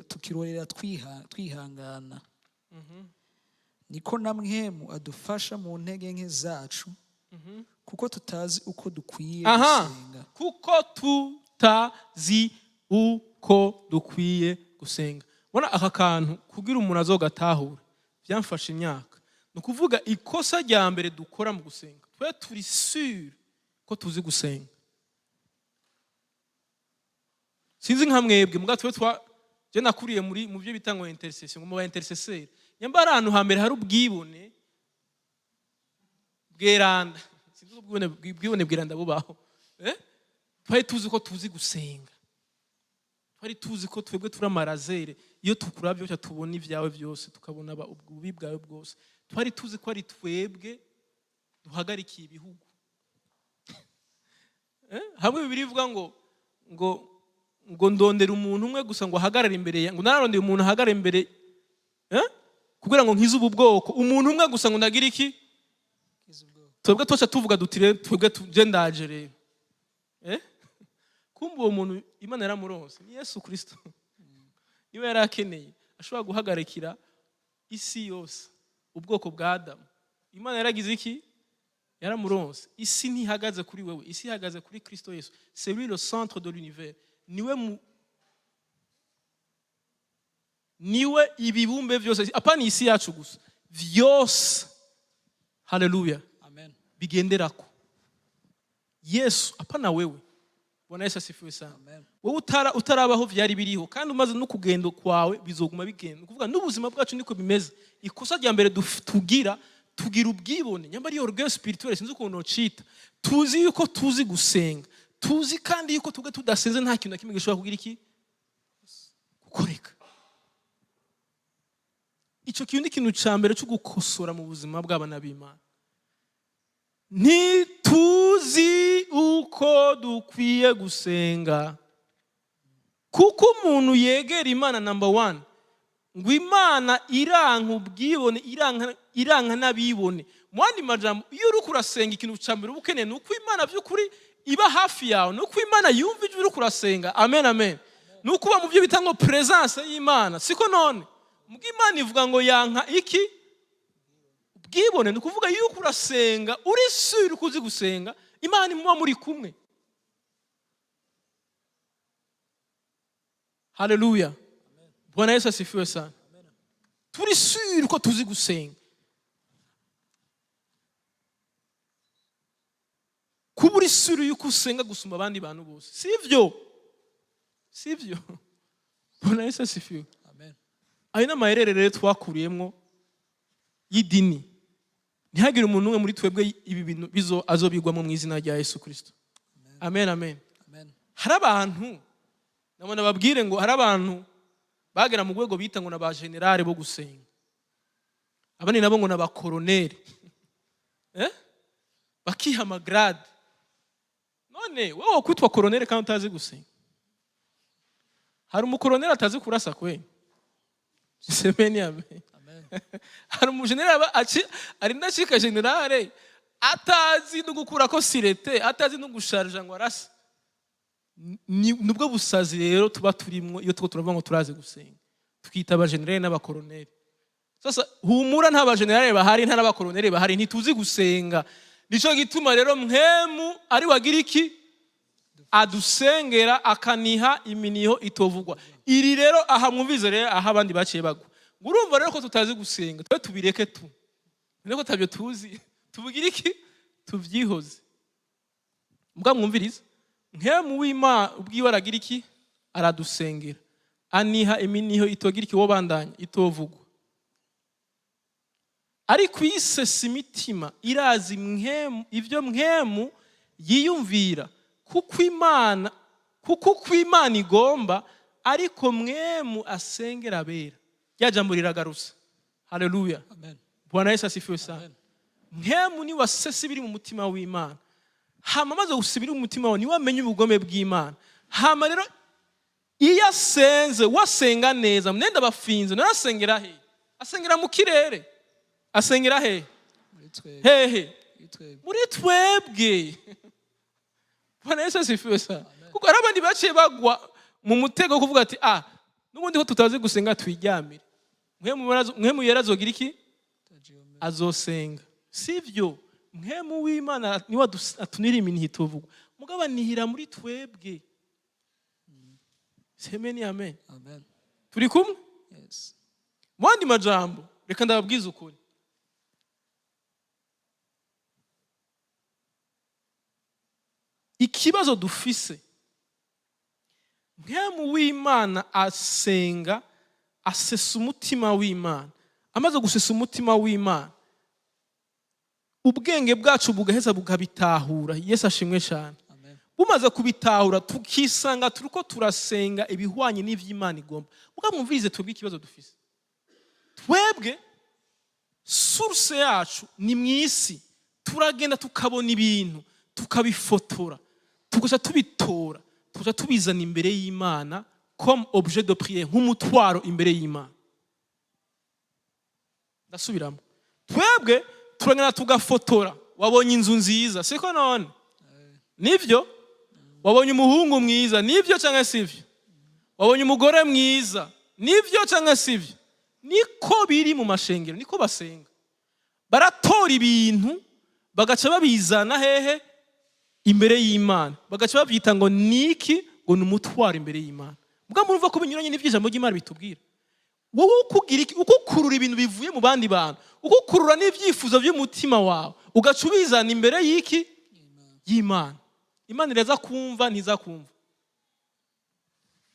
tukirorera twihangana. Niko na Mpwemu adufasha mu ntege nke zacu, kuko tutazi uko dukwiye gusenga." Kuko tutazi uko dukwiye gusenga. Bona aka kantu, kugira umuntu azogatahura byamfashe imyaka. Ni ukuvuga ikosa rya mbere dukora mu gusenga, twe turi sûrs ko tuzi gusenga. Sinzi nka mwebwe, muga twe twa je nakuriye muri mu byo bita ngo intercession, ngo mu ba intercesseur. Nyamba ari ahantu hambere hari ubwibone bweranda. Sinzi ko ubwibone bweranda bubaho. Twari tuzi ko tuzi gusenga, twari tuzi ko twebwe turi amarazere. Iyo tukuravye gutya tubona ibyawe byose, tukabona ububi bwawe bwose. Twari tuzi ko ari twebwe duhagarikiye ibihugu. Hamwe Bibiliya ivuga ngo ndondera umuntu umwe gusa ngo ahagarare imbere ngo nararondeye umuntu ahagarare imbere, kugira ngo nkize ubu bwoko, umuntu umwe gusa ngo ndagire iki? Twebwe twose tuvuga duti: "Rero twebwe je ndaje rero." Kumva uwo muntu Imana yaramuronse, ni Yesu Kristo. Niba yari akeneye ashobora guhagarikira isi yose, ubwoko bwa Adamu, Imana yaragize iki? Yaramuronse. Isi ntihagaze kuri wewe, isi ihagaze kuri Kristo Yesu. C'est lui le centre de l'univers. Niwe ibibumbe byose, apana isi yacu gusa, vyose, haleluya, Amen. bigenderako. Yesu, apana wewe. Bwana Yesu asifiwe sana. Amen. Wowe utarabaho vyari biriho, kandi umaze no kugenda kwawe bizoguma bigenda. Ni ukuvuga n'ubuzima bwacu niko bimeze. Ikosa rya mbere tugira ubwibone, nyamba ari orgueil spirituel, sinzi ukuntu nocita. Tuzi yuko tuzi gusenga, tuzi kandi yuko twebwe tudasenze nta kintu na kimwe gishobora kugira iki? Gukoreka. Icyo kintu ni ikintu cya mbere cyo gukosora mu buzima bw'abana b'Imana. Ntituzi uko dukwiye gusenga, kuko umuntu yegera Imana, number one, ngo Imana iranka ubwibone, iranka n'abibone. Mu yandi majambo, iyo uriko urasenga, ikintu cya mbere uba ukeneye ni uko Imana by'ukuri iba hafi yawe, ni uko Imana yumva ijwi uriko urasenga. Amen, amen. Ni uko uba mu byo bita ngo présence y'Imana. Siko none mbwo Imana ivuga ngo yanka iki? Ubwibone. Ni ukuvuga yuko urasenga uri sûr ko uzi gusenga, Imana imuba muri kumwe. Haleluya, Bwana Yesu asifiwe sana. Turi sûr ko tuzi gusenga. Kuba uri sûr yuko usenga gusumba abandi bantu bose, sivyo? Sivyo? Bwana Yesu asifiwe. Amen. Ayo ni amaherere rero twakuriyemwo y'idini. Ntihagire umuntu umwe muri twebwe ibi bintu bizo azobigwamo mu izina rya Yesu Kristo. Amen, amen. Amen. Hari abantu, nabona babwire ngo hari abantu bagera mu rwego bita ngo n'aba général bo gusenga, abandi nabo ngo n'aba colonel, Bakiha ama grade. None wowe wokwitwa colonel kandi utazi gusenga? Hari umukoroneri atazi kurasa kwe? Semeni amen. Amen. Hari umujenerali aba arinda acika général atazi no gukurako sûreté, atazi no gusharija ngo arase. Nubwo busazi rero tuba turimwo iyo tuko turavuga ngo turazi gusenga, tukita abajenerali n'abakoroneri. Sasa humura, nta bajenerali bahari, nta n'abakoroneri bahari, ntituzi gusenga. Nico gituma rero Mpwemu ari wagira iki? Adusengera, akaniha iminiho itovugwa. Iri rero aha mwumvize rero aho abandi baciye bagwa. Ngo urumva rero ko tutazi gusenga, twe tubireke, tu niko tabyo tuzi, tubugire iki? Tuvyihoze. Mbwa mwumvirize, Mpwemu w'Imana ubwiwe aragira iki? Aradusengera, aniha iminiho itogira iki? Wobandanya, itovugwa. Ariko isesa imitima irazi Mpwemu ibyo Mpwemu yiyumvira, kuko Imana, kuko uko Imana igomba Ariko Mpwemu asengera abera. Rya jambo riragarutse. Haleluya! Amen. Bwana Yesu asifiwe sana. Amen. Mpwemu ni wasesa ibiri mu mutima w'Imana. Hama amaze gusa ibiri mu mutima wawe, niwe amenya ubugome bw'Imana. Hama rero iyo asenze, wasenga neza, mwenda bafinze none asengera he? Asengera mu kirere? Asengera he? Muri twebwe. Hehe? Muri twebwe. Muri twebwe. Bwana Yesu asifiwe sana. Kuko hari abandi baciye bagwa mu mutego wo kuvuga ati: "Ah, n'ubundi ko tutazi gusenga, twiryamire, Mpwemu Yera azogira iki?" Tajiyombe. Azosenga. Sivyo? Mpwemu w'Imana niwe atunira iminihi tuvugwa, mugabo anihira muri twebwe. Semeni amen. Amen. Turi kumwe? Yes. Mu yandi majambo, reka ndababwize ukuri. Ikibazo dufise, Mpwemu w'Imana asenga, asesa umutima w'Imana. Amaze gusesa umutima w'Imana, ubwenge bwacu bugaheza bukabitahura. Yesu ashimwe cyane. Amen. Bumaze kubitahura, tukisanga turiko turasenga ibihwanye n'ivy'Imana igomba. Mugabo mwumvirize, twebwe ikibazo dufise, twebwe source yacu ni mu isi. Turagenda tukabona ibintu, tukabifotora, tugaca tubitora, tugaca tubizana imbere y'Imana comme objet de prière, nk'umutwaro imbere y'Imana. Ndasubiramo: twebwe turagenda tugafotora. Wabonye inzu nziza, siko none? Nivyo? Wabonye umuhungu mwiza, nivyo cyangwa sivyo? Wabonye umugore mwiza, nivyo cyangwa sivyo? Niko biri mu mashengero, niko basenga. Baratora ibintu, bagaca babizana hehe? Imbere y'Imana. Bagaca babyita ngo niki? Ngo ni umutwaro imbere y'Imana. Mbwa murumva ko binyuranye n'ibyo ijambo ry'Imana bitubwira. Wowe ukugira iki? Uko ukurura ibintu bivuye mu bandi bantu, uko ukurura n'ibyifuzo by'umutima wawe, ugaca ubizana imbere y'iki? Y'Imana. Imana iraza kumva? Ntiza kumva?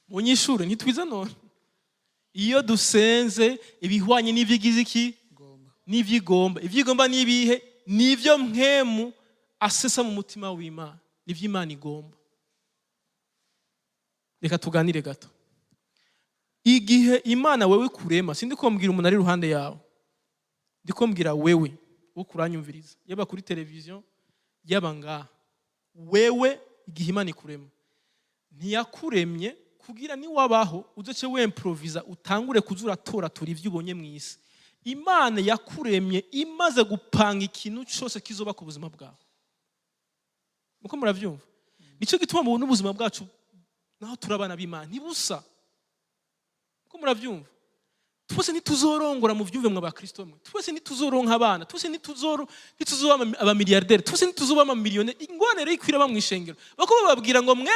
Munyishure, ntitwize none? Iyo dusenze ibihwanye n'ibyigize iki? Ngomba. N'ivyigomba. Ivyigomba n'ibihe? Nivyo Mpwemu asesa mu mutima w'Imana, nivyo Imana igomba. Reka tuganire gato. Igihe Imana wewe kurema, sindi ko mbwira umuntu ari iruhande yawe, ndiko mbwira wewe wo kuranyumviriza, yaba kuri televiziyo, yaba ngaha. Wewe, igihe Imana ikurema, ntiyakuremye kugira niwabaho uzoce wemprovisa, utangure kuza uratoratora ivyo ubonye mu isi. Imana yakuremye imaze gupanga ikintu cyose kizoba ku buzima bwawe. Muko muravyumva? Nicyo gituma mubona ubuzima bwacu, naho turi abana b'Imana, ntibusa. Muko muravyumva? Twese ntituzorongora, mu vyumve mwe abakristo mwe. Twese ntituzoronka abana, twese ntituzoba abamiliyarderi, twese ntituzoba amamiliyoneri. Ingorane rero ikwira ba mw'ishengero, bako bababwira ngo mwe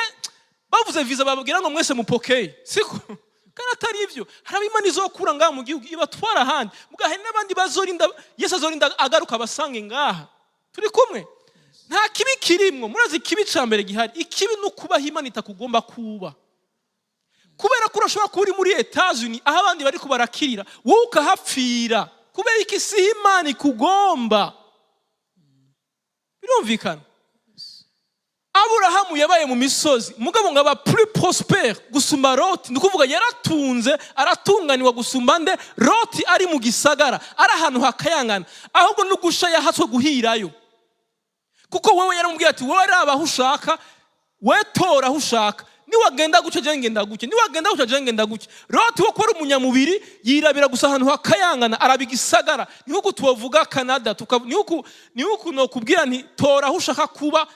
bavuze visa, bababwira ngo mwese mupokeye, siko? Kandi atari ivyo. Hari abo Imana izokura ngaha mu gihugu ibatwara ahandi, muga hari n'abandi bazorinda, Yesu azorinda agaruka abasange ngaha. Turi kumwe? Nta kibi kirimwo. Murazi ikibi ca mbere gihari? Ikibi ni ukubaho Imana itakugomba kuba, kubera ko urashobora kuba uri muri Etats-Unis aho abandi bariko barakirira, wowe ukahapfira. Kubera iki? Si Imana ikugomba. Birumvikana? Aburahamu yabaye mu misozi, mugabo ngo aba plus prospère gusumba Loti. Ni ukuvuga yaratunze, aratunganiwa gusumba nde? Loti ari mu gisagara, ari ahantu hakayangana. Ahubwo n'ugusha yahatswe guhirayo, kuko wowe yaramubwiye ati: "Wowe raba aho ushaka, we tora aho ushaka, niwagenda gutya je ngenda gutya, niwagenda gutya je ngenda gutya." Loti wo kuba ari umunyamubiri, yirabira gusa ahantu hakayangana, araba igisagara. Ni nkuko tubavuga Canada, ni nkuko nokubwira nti: "Tora aho ushaka kuba,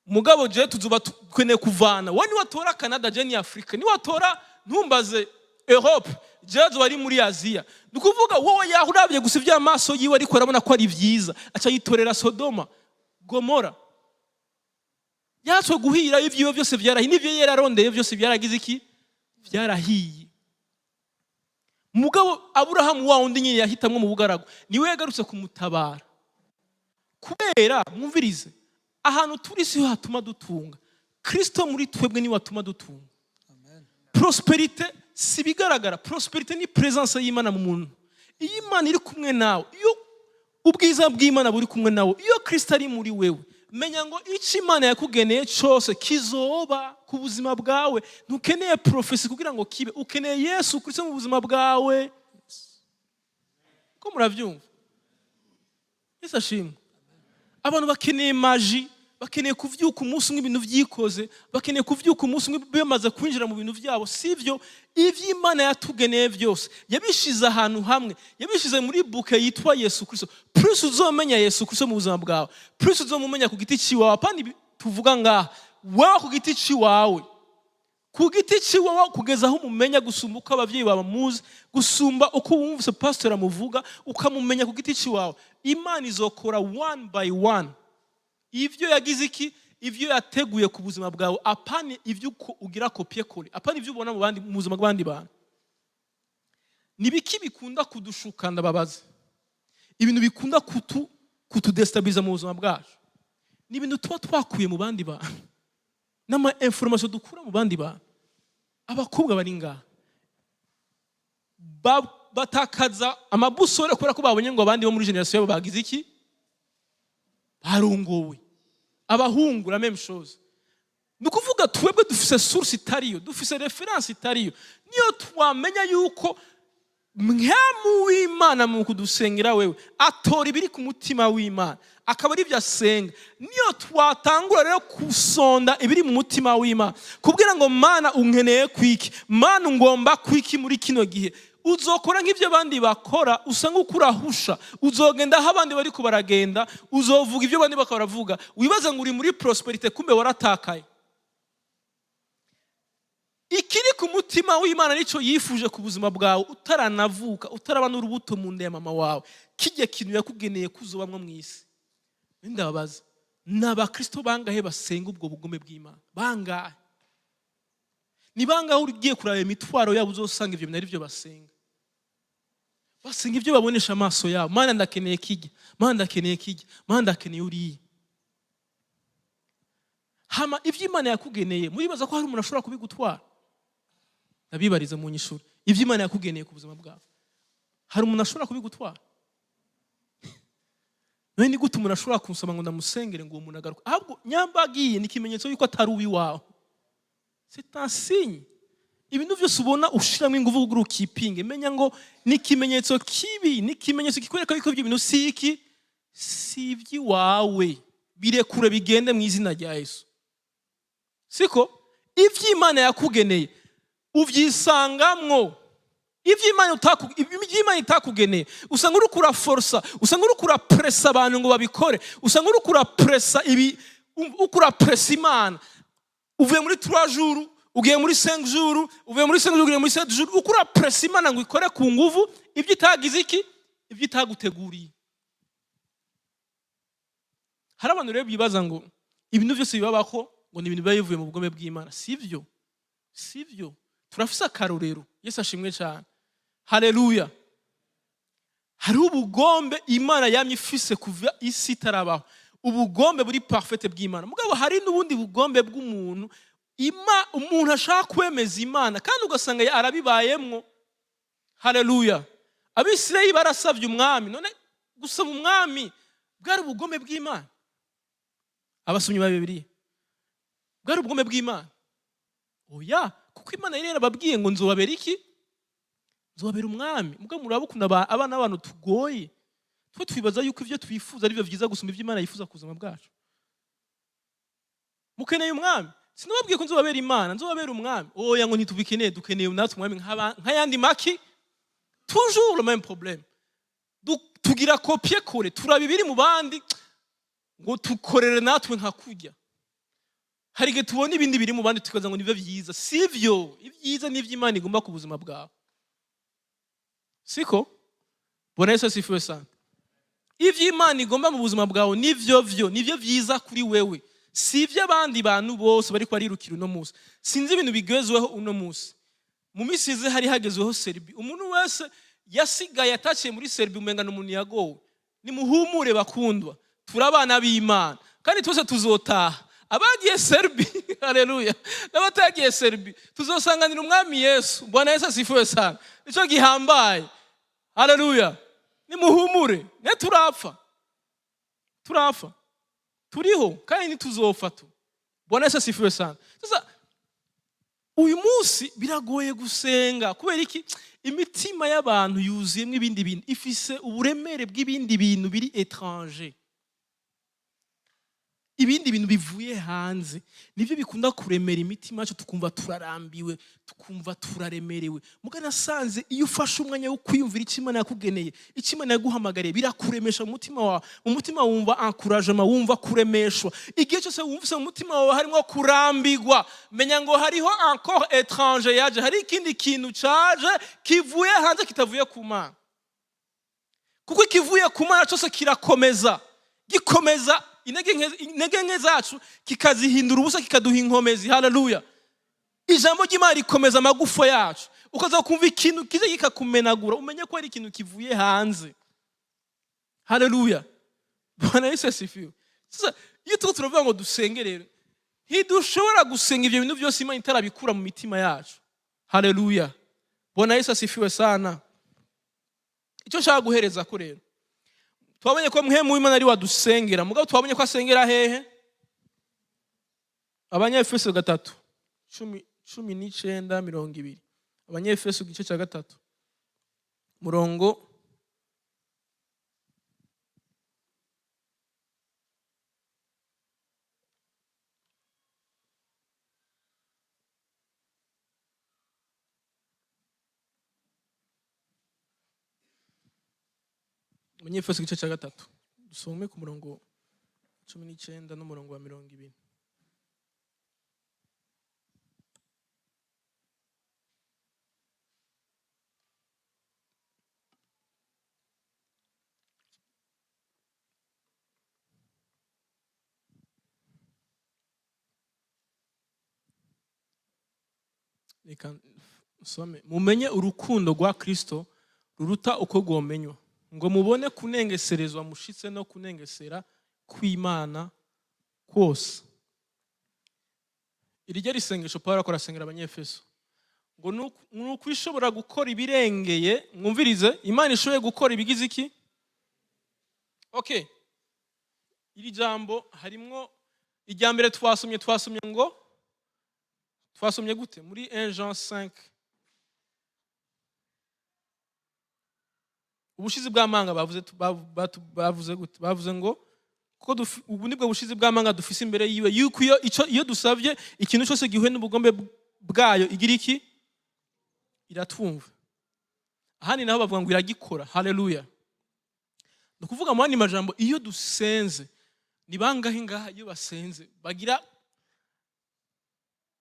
mugabo je tuzuba dukeneye kuvana." Wowe niwatora Canada, je ni Afrika; niwatora, ntumbaze, Europe, je azoba ari muri Aziya. Ni ukuvuga wowe yaho urabye gusa iby'amaso yiwe, ariko arabona ko ari byiza, aca yitorera Sodoma, Gomora. Yatswe guhira, ibyiwe byose byarahiye, n'ibyo yararondeye byose byaragize iki? Byarahiye. Mugabo Aburahamu, wa wundi nyine yahitamwo mu bugaragu, niwe yagarutse kumutabara. Kubera mwumvirize, ahantu turi siho hatuma dutunga. Kristo muri twebwe niwe atuma dutunga. Amen. Prospérité si ibigaragara, prospérité ni présence y'Imana mu muntu. Iyo Imana iri kumwe nawe, iyo ubwiza bw'Imana buri kumwe nawe, iyo Kristo ari muri wewe, Menya ngo icyo Imana yakugeneye cyose kizoba ku buzima bwawe. Ntukeneye prophétie kugira ngo kibe, ukeneye Yesu Kristo mu buzima bwawe. Ko murabyumva? Yesu ashimwe. Abantu bakeneye magie, bakeneye kuvyuka umunsi umwe ibintu vyikoze, bakeneye kuvyuka umunsi umwe bamaze kwinjira mu bintu byabo. Sivyo. Ivy'Imana yatugeneye byose yabishize ahantu hamwe, yabishize muri bouquet yitwa Yesu Kristo. Plus uzomenya Yesu Kristo mu buzima bwawe, plus uzomumenya ku giti ciwawe, apana ibi tuvuga ngaha, wewe ku giti ciwawe, ku giti ciwawe, kugeza aho umumenya gusumba uko ababyeyi bawe bamuzi, gusumba uko wumvise pastor amuvuga, ukamumenya ku giti ciwawe, Imana izokora one by one ivyo yagize iki, ivyo yateguye ku buzima bwawe, apana ivyo uko ugira copier-coller, apana ivyo ubona mu bandi, mu buzima bw'abandi bantu. Ni biki bikunda kudushuka? Ndababaza. Ibintu bikunda kutudestabiliza mu buzima bwacu ni ibintu tuba twakuye mu bandi bantu, n'ama information dukura mu bandi bantu. Abakobwa bari ngaha batakaza amabusore kubera ko babonye ngo abandi bo muri génération yabo bagize iki, barongowe. Abahungu, la même chose. Ni ukuvuga twebwe dufise source itariyo, dufise référence itariyo. Niyo twamenya yuko Mpwemu w'Imana mu kudusengera wewe atora ibiri ku mutima w'Imana, akaba ari byo asenga. Niyo twatangura rero kusonda ibiri mu mutima w'Imana, kubwira ngo: "Mana, unkeneye kwiki? Mana, ngomba kwiki muri kino gihe?" Uzokora nk'ibyo abandi bakora, usanga uko urahusha, uzogenda aho abandi bariko baragenda, uzovuga ibyo abandi bariko baravuga, wibaza ngo uri muri prospérité, kumbe waratakaye. Ikiri ku mutima w'Imana nicyo yifuje ku buzima bwawe utaranavuka, utaraba n'urubuto mu nda ya mama wawe, kijya kintu yakugeneye kuzobamwo mu isi. Ndababaza, ni abakristo bangahe basenga ubwo bugome bw'Imana? Bangahe? Ni bangahe ugiye kuraba imitwaro yabo uzosanga ibyo bintu ari byo basenga? Basenga ibyo babonesha amaso yabo: "Mana, ndakeneye kijya, Mana, ndakeneye kijya, Mana, ndakeneye uriya." Hama ibyo Imana yakugeneye, muribaza ko hari umuntu ashobora kubigutwara? Ndabibariza mu nyishuri. Ibyo Imana yakugeneye ku buzima bwawe, hari umuntu ashobora kubigutwara? None ni gute umuntu ashobora kunsoma ngo ndamusengere, ngo uwo muntu agaruke? Ahubwo nyamba agiye, ni ikimenyetso yuko atari uw'iwawe, c'est un signe. Ibintu byose ubona ushiramo ingufu kugira ukipinge, menya ngo ni ikimenyetso kibi, ni ikimenyetso kikwereka yuko ibyo bintu si iki, si iby'iwawe. Birekure bigende mu izina rya Yesu. Siko ibyo Imana yakugeneye ubyisangamwo. Ibyo Imana itakugeneye, usanga uri kuraforosa, usanga uri kurapuresa abantu ngo babikore, usanga uri kurapuresa ibi, uri kurapuresa Imana. Uvuye muri 3 jours ugiye muri 5 jours, uvuye muri 5 jours ugiye muri 7 jours, uko urapuresa Imana ngo ikore ku nguvu ibyo itagize iki, ibyo itaguteguriye. Hari abantu rero bibaza ngo ibintu byose bibabaho ngo ni ibintu biba bivuye mu bugome bw'Imana. Sibyo, sibyo. Turafise akarorero. Yesu ashimwe cyane, haleluya. Hariho ubugombe Imana yamye ifise kuva isi itarabaho, ubugombe buri parfaite bw'Imana. Mugabo hari n'ubundi bugombe bw'umuntu, umuntu ashaka kwemeza Imana, kandi ugasanga arabibayemwo. Haleluya. Abisirayeli barasabye umwami. None gusaba umwami bwari ubugombe bw'Imana? Abasomyi ba Bibiliya, bwari ubugombe bw'Imana? Oya, kuko Imana yari yarababwiye ngo: "Nzobabera iki? Nzobabera umwami." Mugabo muraba ukuntu abana b'abantu tugoye. Twe twibaza yuko ibyo twifuza ari byo byiza gusumba ibyo Imana yifuza ku buzima bwacu. "Mukeneye umwami? Sinababwiye ko nzobabera Imana, nzobabera umwami?" Oya, ngo ntitubikeneye, dukeneye natwe umwami nk'ayandi maki. Toujours le même problème. Tugira copier-coller, turaba ibiri mu bandi ngo tukorere natwe nka kurya. Hari igihe tubona ibindi biri mu bandi tukaza ngo nibyo byiza. Sivyo. Ibyiza ni iby'Imana igomba ku buzima bwawe. Siko? Bwana Yesu asifiwe sana. Ibyo Imana igomba mu buzima bwawe nivyo vyo, nivyo byiza kuri wewe, si iby'abandi bantu bose bari barirukira uno munsi. Sinzi ibintu bigezweho uno munsi. Mu minsi ize hari hagezweho Serbie. Umuntu wese yasigaye ataciye muri Serbie, umenga ni umuntu yagowe. Nimuhumure bakundwa, turi abana b'Imana kandi twese tuzotaha. Abagiye Serbie, haleluya, n'abatagiye Serbie, tuzosanganira Umwami Yesu. Bwana Yesu asifiwe sana. Nicyo gihambaye. Haleluya. Nimuhumure, ne turapfa, turapfa. Turiho kandi ntituzopfa tu. Bwana Yesu asifiwe sana. Sasa uyu munsi biragoye gusenga. Kubera iki? Imitima y'abantu yuzuyemo ibindi bintu, ifise uburemere bw'ibindi bintu biri étranger, ibindi bintu bivuye hanze, nibyo bikunda kuremera imitima yacu, tukumva turarambiwe, tukumva turaremerewe. Muga nasanze iyo ufashe umwanya wo kwiyumvira icyo Imana yakugeneye, icyo Imana yaguhamagariye, birakuremesha mu mutima wawe. Mu mutima wumva encouragement, wumva kuremeshwa. Igihe cyose wumvise mu mutima wawe harimo kurambigwa, menya ngo hariho encore étranger yaje, hari ikindi kintu caje kivuye hanze, kitavuye ku Mana. Kuko ikivuye ku Mana cyose kirakomeza, gikomeza intege nke zacu, kikazihindura ubusa, kikaduha inkomezi. Haleluya! Ijambo ry'Imana rikomeza amagufa yacu. Ukaza kumva ikintu kize kikakumenagura, umenye ko ari ikintu kivuye hanze. Haleluya! Bwana Yesu asifiwe. Sasa iyo turiko turavuga ngo dusenge rero, ntidushobora gusenga ibyo bintu byose Imana itarabikura mu mitima yacu. Haleluya! Bwana Yesu asifiwe sana. Icyo nshaka guhereza ko rero, twabonye ko Mpwemu w'Imana ari wadusengera. Mugabo twabonye ko asengera hehe? Abanyefeso 3, 19, 20. Abanyefeso igice cya 3, murongo Abanyefeso igice cya 3, dusome ku murongo 19 n'umurongo wa 20. Reka nsome. Mumenye urukundo rwa Kristo ruruta uko rwomenywa, ngo mubone kunengeserezwa mushitse no kunengesera kw'Imana kose. Iri ryo risengesho Pawulo akora asengera Abanyefeso, ngo nuko ishobora gukora ibirengeye. Mwumvirize, Imana ishoboye gukora ibigize iki? Okay, iri jambo harimwo irya mbere twasomye ngo twasomye gute muri 1 Jean 5? Ubushizi bw'amanga bavuze bavuze gute? Bavuze ngo kuko ubu nibwo bushizi bw'amanga dufise imbere yiwe, yuko iyo dusavye ikintu cyose gihuye n'ubugombe bwayo, igira iki? Iratwumva. Ahandi naho bavuga ngo iragikora. Haleluya! Ni ukuvuga mu yandi majambo, iyo dusenze, ni bangahe ngaha iyo basenze bagira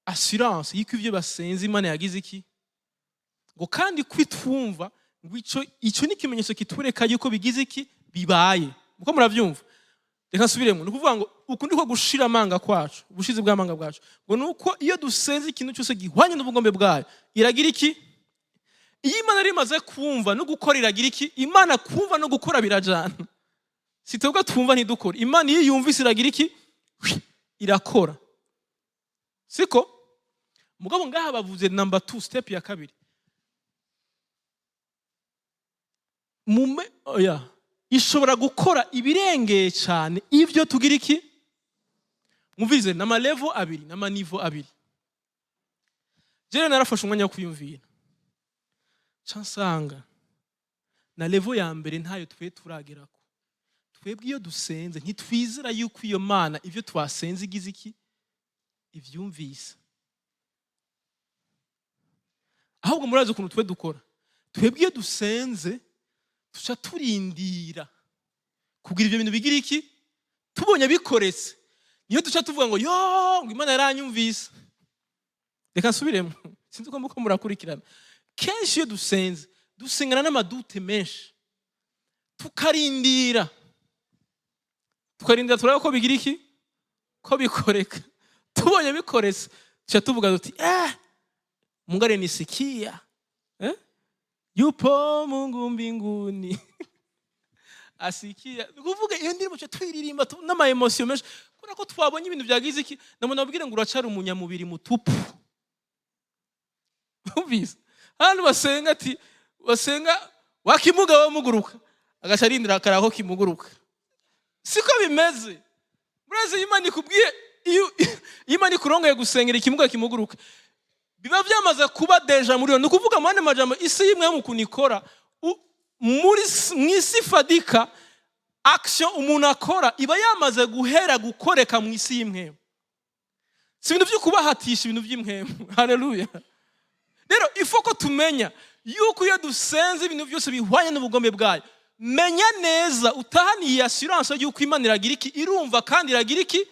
assurance y'uko ibyo basenze Imana yagize iki? Ngo kandi kwitwumva, ngo ico ni ikimenyetso kitwereka yuko bigize iki? Bibaye. Muko muravyumva? Reka nsubiremo. Ni ukuvuga ngo uku ndiko gushira amanga kwacu, ubushizi bw'amanga bwacu, ngo nuko iyo dusenze ikintu cyose gihwanye n'ubugombe bwayo, iragira iki? Iyo Imana yari imaze kumva no gukora, iragira iki? Imana kumva no gukora birajana. Si twebwe twumva ntidukore. Imana iyo yumvise iragira iki? Irakora. Siko? Mugabo ngaha bavuze number 2, step ya kabiri. Mume oya, ishobora gukora ibirengeye cyane ivyo tugira iki? Mwumvirize, n'ama level abiri, n'ama niveau abiri. Jere narafashe umwanya wo kwiyumvira, nca nsanga na level ya mbere ntayo twe turagerako. Twebwe iyo dusenze ntitwizera yuko iyo Mana ivyo twasenze igize iki? Ivyumvise. Ahubwo murazi ukuntu twe dukora? Twebwe iyo dusenze tuca turindira kugira ivyo bintu bigira iki? Tubonye bikoretse, niyo duca tuvuga ngo yo, ngo Imana yaranyumvise. Reka nsubiremo, sinzi uko muko murakurikirana. Kenshi iyo dusenze dusengana n'ama doutes menshi, tukarindira, tukarindira, turabona ko bigira iki? Ko bikoreka. Tubonye bikoretse, tuca tuvuga tuti Mungu alinisikia, eh? Yupo Mungu mbinguni asikia. Ni ukuvuga iyo ndirimbo tuca twiririmba n'ama émotions menshi, kubera ko twabonye ibintu byagize iki? Namwe nabwire ngo uracara umunyamubiri mutupu. Umvise hano basenga ati basenga wakimuga wamuguruka, agaca arindira akaraho kimuguruka. Siko bimeze. Murazi, iyo Imana ikubwiye, iyo Imana ikurongoye gusengera ikimuga kimuguruka, biba byamaze kuba déjà muri yo. Ni ukuvuga, mu yandi majambo, isi y'imwe mu kuntu ikora mu isi ifadika, action umuntu akora iba yamaze guhera gukoreka mu isi y'impwemu. Si ibintu byo kubahatisha, ibintu by'impwemu. Haleluya! Rero ifo ko tumenya yuko iyo dusenze ibintu byose bihwanye n'ubugombe bwayo, menya neza utahaniye iyi assurance yuko Imana iragira iki? Irumva kandi iragira iki?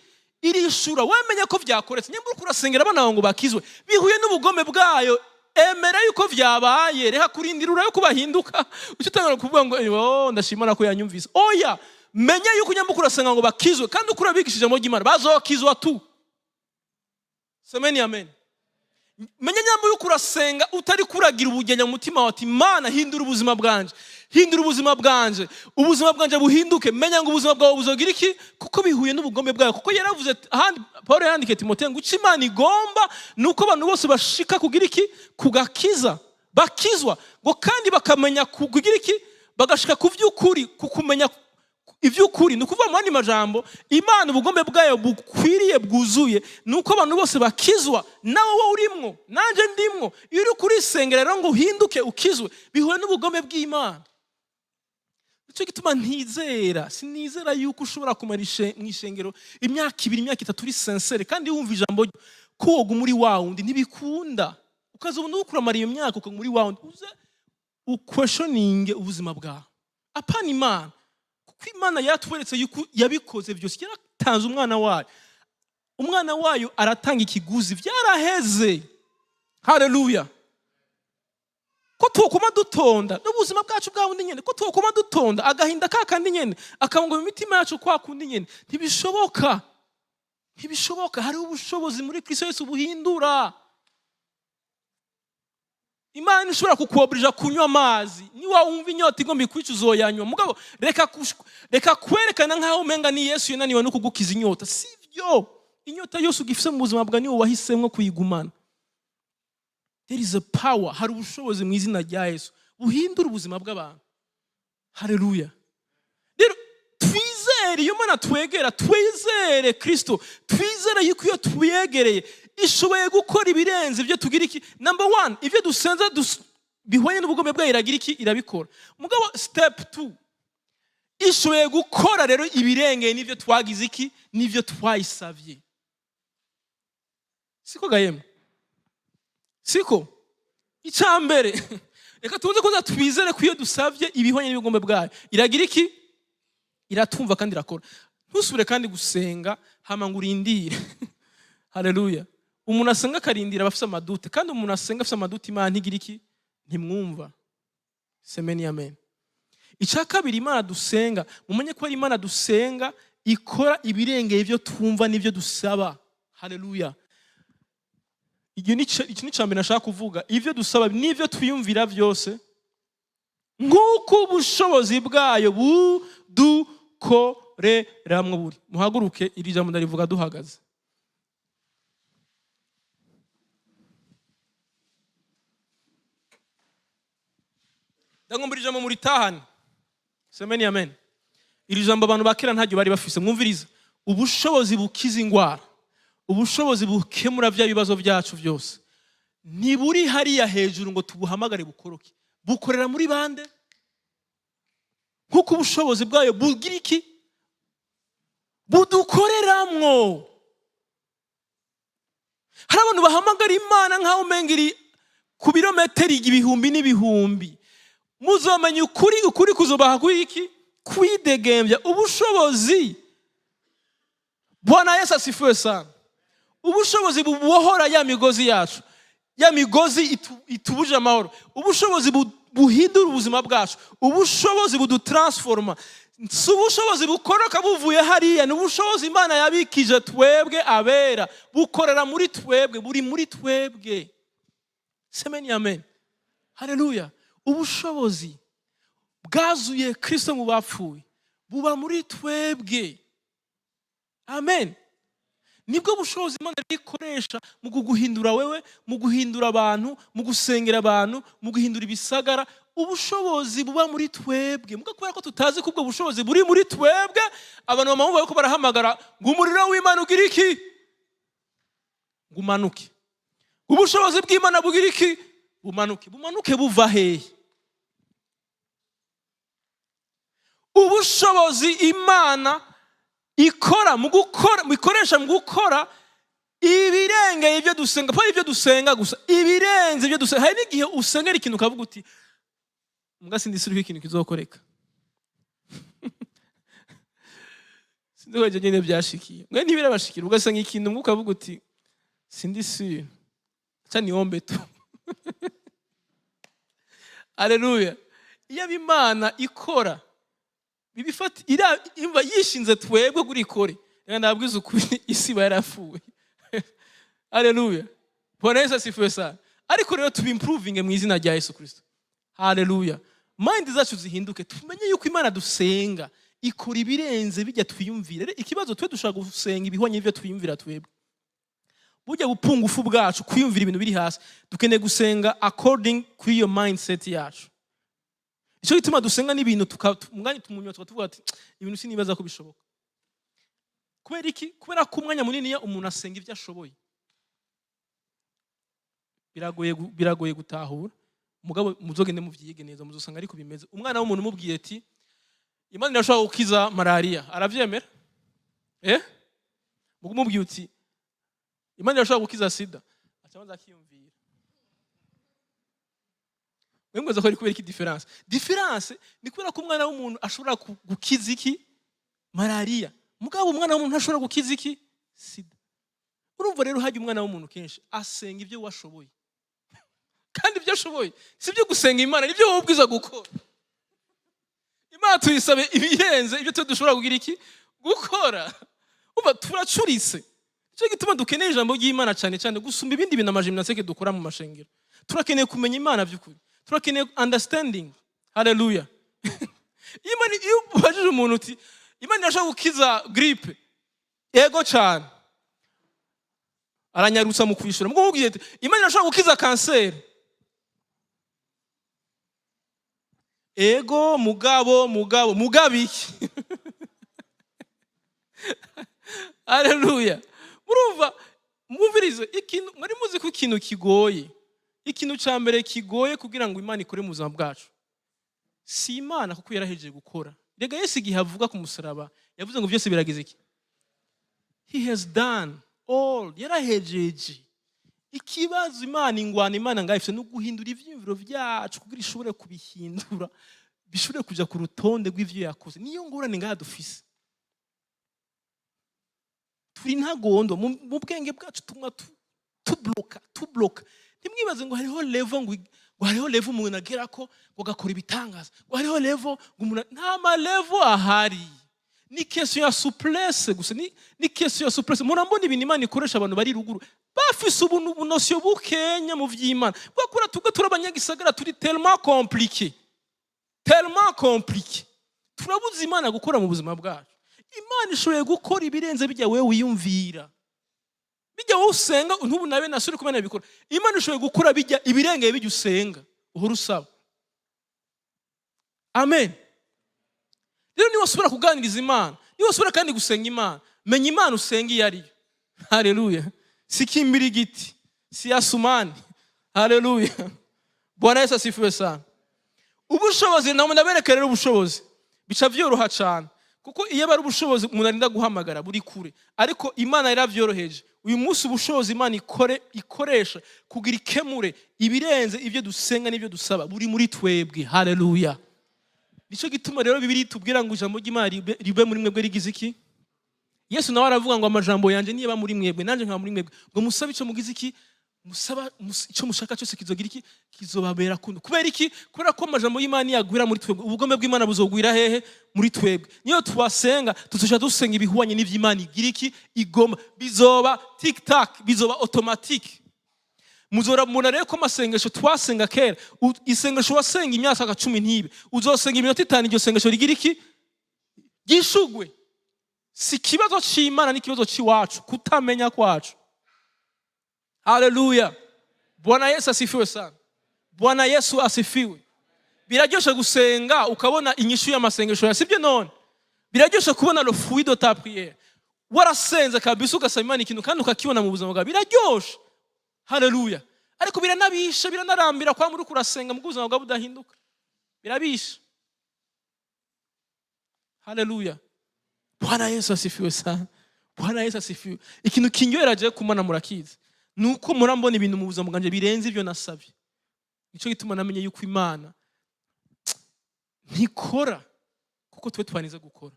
Irishura. Wamenye ko byakoretse. Nyamara uriko urasengera abana bawe ngo bakizwe, bihuye n'ubugombe bwayo, emera yuko vyabaye. Reka kurindira urabe ko bahinduka, uca utangura kuvuga ngo: "Oh, ndashimana ko yanyumvise." Oya, menya yuko nyamukuru urasenga ngo bakizwe, kandi uko urabigisha ijambo ry'Imana, bazokizwa tu. Semeni amen. Menya nyambo yuko urasenga utari kuragira ubugenya mu mutima wawe, ati: "Mana, hindura ubuzima bwanje, hindura ubuzima bwanje, ubuzima bwanje buhinduke." Menya ngo ubuzima bwawe buzogira iki? Kuko bihuye n'ubugombe bwawe. Kuko yaravuze ahandi, Paul yandikiye Timoteyo ngo icyo Imana igomba ni uko abantu bose bashika kugira iki? Kugakiza, bakizwa, ngo kandi bakamenya kugira iki? Bagashika ku by'ukuri, ku kumenya iby'ukuri. Ni ukuvuga, mu yandi majambo, Imana ubugombe bwayo bukwiriye bwuzuye ni uko abantu bose bakizwa. Nawe wowe urimwo, nanjye ndimwo. Iyo uri kurisengera rero ngo uhinduke, ukizwe, bihuye n'ubugombe bw'Imana. Nicyo gituma ntizera, sinizera yuko ushobora kumara mu ishengero imyaka 2, imyaka 3, uri sincère kandi wumva ijambo ko woguma muri wa wundi. Ntibikunda. Ukaza ubona uriko uramara iyo myaka ukaguma muri wa wundi, uze uquestioninge ubuzima bwawe, apana Imana. Kuko Imana yaratweretse yuko yabikoze byose, yaratanze umwana wayo, umwana wayo aratanga ikiguzi, byaraheze. Haleluya! Ko twokuma dutonda n'ubuzima bwacu bwa bundi nyene, ko twokuma dutonda agahinda ka kandi nyene, akabungo mu mitima yacu kwa kundi nyene, ntibishoboka, ntibishoboka. Hariho ubushobozi muri Kristo Yesu buhindura. Imana ishobora kukuoblija kunywa amazi, niba wumva inyota igomba ikwica uzoyanywa. Mugabo reka kwerekana nk'aho umenga ni Yesu yananiwe no kugukiza inyota. Sibyo. Inyota yose ugifise mu buzima bwawe, niwo wahisemwo kuyigumana. There is a power, hari ubushobozi mu izina rya Yesu buhindura ubuzima bw'abantu. Haleluya! Rero twizere iyo Mana twegera, twizere Kristo, twizere yuko iyo tuyegereye ishoboye gukora ibirenze ibyo tugira iki? Number one, ibyo dusenze bihwanye n'ubugome bwayo, iragira iki? Irabikora. Mugabo step two, ishoboye gukora rero ibirengeye n'ibyo twagize iki? N'ibyo twayisabye. Siko gahemu? Siko? Icya mbere, reka tuze kuza twizere ko iyo dusabye ibihwanye n'ibigombe bwayo, iragira iki? Iratumva kandi irakora. Ntusubire kandi gusenga hama ngo urindire. Haleluya! Umuntu asenga akarindira aba afise amadoutes, kandi umuntu asenga afise amadoutes, Imana ntigira iki? Ntimwumva. Semeni amen. Icya kabiri, Imana dusenga, mumenye ko ari Imana dusenga ikora ibirengeye ibyo twumva n'ibyo dusaba. Haleluya! Iki ni icya mbere nashaka kuvuga: ibyo dusaba n'ibyo twiyumvira byose, nk'uko ubushobozi bwayo budukoreramwo buri. Muhaguruke, iri jambo ndarivuga duhagaze. Ndagomba iri jambo muritahane. Semeni amen. Iri jambo abantu ba kera ntaryo bari bafise. Mwumviriza: ubushobozi bukiza ingwara, ubushobozi bukemura bya bibazo byacu byose, ntiburi hariya hejuru ngo tubuhamagare bukoroke. Bukorera muri bande? Nk'uko ubushobozi bwayo bugira iki? Budukoreramwo. Hari abantu bahamagara Imana nk'aho umenga iri ku birometero ibihumbi n'ibihumbi. Muzomenya ukuri, ukuri kuzubaha kuri iki? Kwidegembya. Ubushobozi, Bwana Yesu asifiwe sana, ubushobozi bubohora ya migozi yacu, ya migozi itubuje amahoro, ubushobozi buhindura ubuzima bwacu, ubushobozi budutransforma, si ubushobozi bukoroka buvuye hariya. Ni ubushobozi Imana yabikije twebwe abera, bukorera muri twebwe, buri muri twebwe. Semeni amen. Haleluya! Ubushobozi bwazuye Kristo mu bapfuye buba muri twebwe. Amen. Nibwo bushobozi Imana ikoresha mu kuguhindura wewe, mu guhindura abantu, mu gusengera abantu, mu guhindura ibisagara. Ubushobozi buba muri twebwe. Muga kubera ko tutazi ko ubwo bushobozi buri muri twebwe, abantu bamwe bariko barahamagara ngo umuriro w'Imana ugira iki? Ngo umanuke. Ubushobozi bw'Imana bugira iki? Bumanuke. Bumanuke buva hehe? Ubushobozi Imana ikora mu gukora, ikoresha mu gukora ibirengeye ibyo dusenga, pa ibyo dusenga gusa, ibirenze ibyo dusenga. Hari n'igihe usengera ikintu ukavuga uti mbwa sindi sure ko ikintu kizokoreka. Sinzi ko ibyo nyine byashikiye mwe, ntibirabashikira, ugasanga ikintu mbwa ukavuga uti sindi sure, acha niombe tu. Haleluya. Iyo Imana ikora bibifata ira imva yishinze twebwe kuri ikore, reka ndabwiza ukuri, isi iba yarapfuye. Haleluya. Bwana Yesu asifiwe sana. Ariko rero tubimprovinge mu izina rya Yesu Kristo. Haleluya. Mind zacu zihinduke, tumenye yuko Imana dusenga ikora ibirenze bijya twiyumvira. Rero ikibazo, twe dushaka gusenga ibihwanye n'ibyo twiyumvira twebwe, burya bupungufu bwacu, kwiyumvira ibintu biri hasi. Dukeneye gusenga according kuri iyo mindset yacu. Icyo gituma dusenga n'ibintu umwanya tumunywa tukavuga ati ibintu sinibaza ko bishoboka. Kubera iki? Kubera ko umwanya munini iyo umuntu asenga ibyo ashoboye, biragoye gutahura. Mugabo muzogende muvyige neza, muzosanga ariko bimeze. Umwana w'umuntu umubwiye ati Imana irashobora gukiza malaria, aravyemera? Mugumubwiye uti Imana irashobora gukiza sida, aca abanza akiyumvira. Mwemweza ko ari kubera iki différence? Différence ni kubera ko umwana w'umuntu ashobora gukiza iki? Malaria. Mugabo umwana w'umuntu ntashobora gukiza iki? Sida. Urumva rero, hajya umwana w'umuntu kenshi asenga ibyo washoboye, kandi ibyo ashoboye si ibyo gusenga Imana, nibyo wowe ubwiza gukora. Imana tuyisabe ibirenze ibyo twe dushobora kugira iki? Gukora. Umva, turacuritse. Nicyo gituma dukeneye ijambo ry'Imana cyane cyane gusumba ibindi bintu, amagymnastique dukora mu mashengero. Turakeneye kumenya Imana by'ukuri, turakeneye understanding. Haleluya. Imana, iyo ubajije umuntu uti Imana irashobora gukiza grippe, yego cyane, aranyarutsa mu kwishyura. Mubwo mubwiye ati Imana irashobora gukiza kanseri, ego, mugabo mugabo mugabo iki? Haleluya. Murumva, mwumvirize ikintu. Mwari muzi ko ikintu kigoye, ikintu cya mbere kigoye kugira ngo Imana ikore mu buzima bwacu, si Imana, kuko yarahejeje gukora. Rega Yesu igihe avuga ku musaraba yavuze ngo byose biragize iki? He has done all. Yarahejeje. Ikibazo Imana, ingwana Imana ngaho ifite no guhindura ivyiyumviro byacu kugira ishobore kubihindura, bishobore kuja ku rutonde rw'ivyo yakoze. Niyo ngorane ngaha dufise. Turi ntagondo mu bwenge bwacu, tumwa tubloka, tubloka. Ntimwibaze ngo hariho level, ngo hariho level umuntu agerako ngo agakora ibitangaza, ngo hariho level ngo umuntu, nta ma level ahari. Ni question ya souplesse gusa, ni question ya souplesse. Murambona ibintu Imana ikoresha abantu bari ruguru bafise ubuntu bunotion bukenya mu vy'Imana, bwakura tubwo turi abanyagisagara, turi tellement compliqué, tellement compliqué. Turabuza Imana gukora mu buzima bwacu. Imana ishoboye gukora ibirenze bijya wewe wiyumvira, bijya wowe usenga ntubu nabe nasuri kumena bikora. Imana ishoboye gukora bijya ibirengeye bijya usenga uhora usaba. Amen. Rero niba usubira kuganiriza Imana, niba usubira kandi gusenga Imana, menya Imana usenga iyo ariyo. Haleluya. Si kimbirigiti, si asumani. Haleluya. Bwana Yesu asifiwe sana. Ubushobozi ntabwo ndabereka. Rero ubushobozi bica byoroha cyane, kuko iyo aba ari ubushobozi umuntu arinda guhamagara buri kure, ariko Imana yarabyoroheje. Uyu munsi ubushobozi Imana ikoresha kugira ikemure ibirenze ibyo dusenga n'ibyo dusaba buri muri twebwe. Haleluya. Nicyo gituma rero Bibiliya itubwira ngo ijambo ry'Imana ribe muri mwebwe rigize iki? Yesu nawe aravuga ngo amajambo yanjye niba muri mwebwe, nanjye nkaba muri mwebwe, ngo musabe icyo mugize iki? Musaba icyo mushaka cyose kizogira iki? Kizobabera kundo. Kubera iki? Kubera ko amajambo y'Imana yagwira muri twebwe, ubugome bw'Imana buzogwira hehe? Muri twebwe. Niyo twasenga, tuzoja dusenga ibihuanye n'ivy'Imana igira iki? Igomba. Bizoba tic tac, bizoba automatique. Muzora mubona rero ko amasengesho twasenga kera, isengesho wasenga imyaka nka 10 ntibe, uzosenga iminota 5 iryo sengesho rigira iki? Ryishugwe. Si ikibazo c'Imana, ni ikibazo c'iwacu, kutamenya kwacu. Haleluya. Bwana Yesu asifiwe sana. Bwana Yesu asifiwe. Biraryoshe gusenga ukabona inyishu y'amasengesho yawe, sibyo? None biraryoshe kubona le fruit de ta prière. Warasenze kabisa, ugasaba Imana ikintu kandi ukakibona mu buzima bwawe, biraryoshe. Haleluya! Ariko biranabisha, biranarambira kwa muri kurasenga mu buzima bwawe budahinduka, birabisha. Haleluya! Bwana Yesu asifiwe sana. Bwana Yesu asifiwe. Ikintu kinyohera je kumana, murakizi, ni uko murambona ibintu mu buzima bwanjye birenze ibyo nasabye. Nicyo gituma namenye yuko Imana ntikora kuko twe twanize gukora,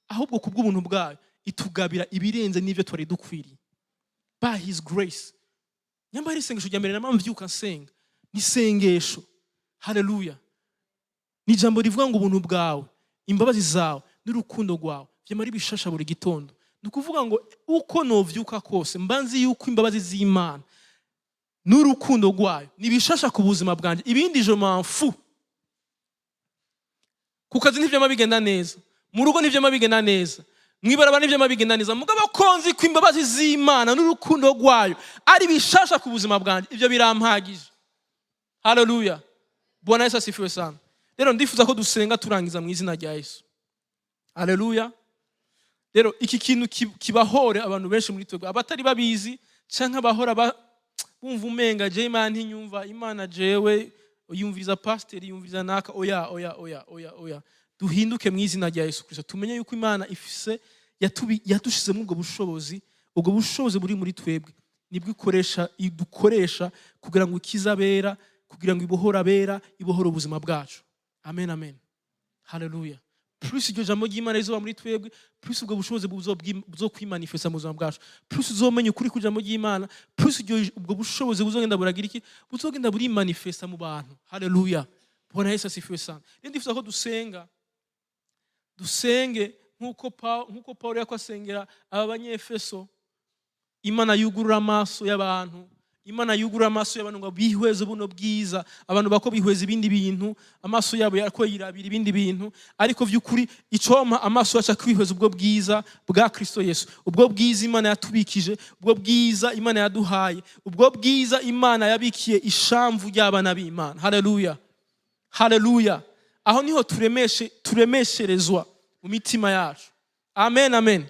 ahubwo kubw'ubuntu bwayo itugabira ibirenze n'ibyo twari dukwiriye, by His grace. Nyamara isengesho rya mbere nama mvyuka nsenga ni isengesho, haleluya, ni ijambo rivuga ngo ubuntu bwawe, imbabazi zawe n'urukundo rwawe vyamara ibishasha buri gitondo. Ni ukuvuga ngo uko novyuka kose, mba nzi yuko imbabazi z'Imana n'urukundo rwayo ni bishasha ku buzima bwanjye. Ibindi je m'en fous. Ku kazi ntivyama bigenda neza, mu rugo ntivyama bigenda neza, mw'ibarabara ntivyama bigenda neza, mugabo ko nzi ko imbabazi z'Imana n'urukundo rwayo ari bishasha ku buzima bwanjye, ibyo birampagije. Haleluya! Bwana Yesu asifiwe sana. Rero ndifuza ko dusenga turangiza mu izina rya Yesu. Haleluya! Rero iki kintu kibahore abantu benshi muri twebwe abatari babizi, canke abahora bumva umenga je Imana ntinyumva, Imana jewe yumviriza pasiteri, yumviriza naka. Oya, oya, oya, oya, oya! Duhinduke mu izina rya Yesu Kristo, tumenye yuko Imana ifise yadushizemo ubwo bushobozi. Ubwo bushobozi buri muri twebwe nibwo ikoresha, idukoresha kugira ngo ikize abera, kugira ngo ibohore abera, ibohore ubuzima bwacu. Amen, amen. Haleluya! Plus iryo jambo ry'Imana rizoba muri twebwe, plus ubwo bushobozi buzokwimanifesta mu buzima bwacu, plus uzomenya ukuri kw'ijambo ry'Imana, plus ubwo bushobozi buzogenda buragira iki? Buzogenda burimanifesta mu bantu. Haleluya! Bwana Yesu asifiwe sana. Rero ndifuza ko dusenga, dusenge nk'uko Paulo yako asengera aba Banyefeso. Imana yugurura amaso y'abantu, Imana yugurura amaso y'abantu ngo bihweze buno bwiza. Abantu bako bihweza ibindi bintu, amaso yabo yarako yirabira ibindi bintu, ariko vy'ukuri icompa amaso yacu kwihweza ubwo bwiza bwa Kristo Yesu, ubwo bwiza Imana yatubikije, ubwo bwiza Imana yaduhaye, ubwo bwiza Imana yabikiye ishamvu ry'abana b'Imana. Haleluya, haleluya! Aho niho turemesherezwa mu mitima yacu. Amen, amen.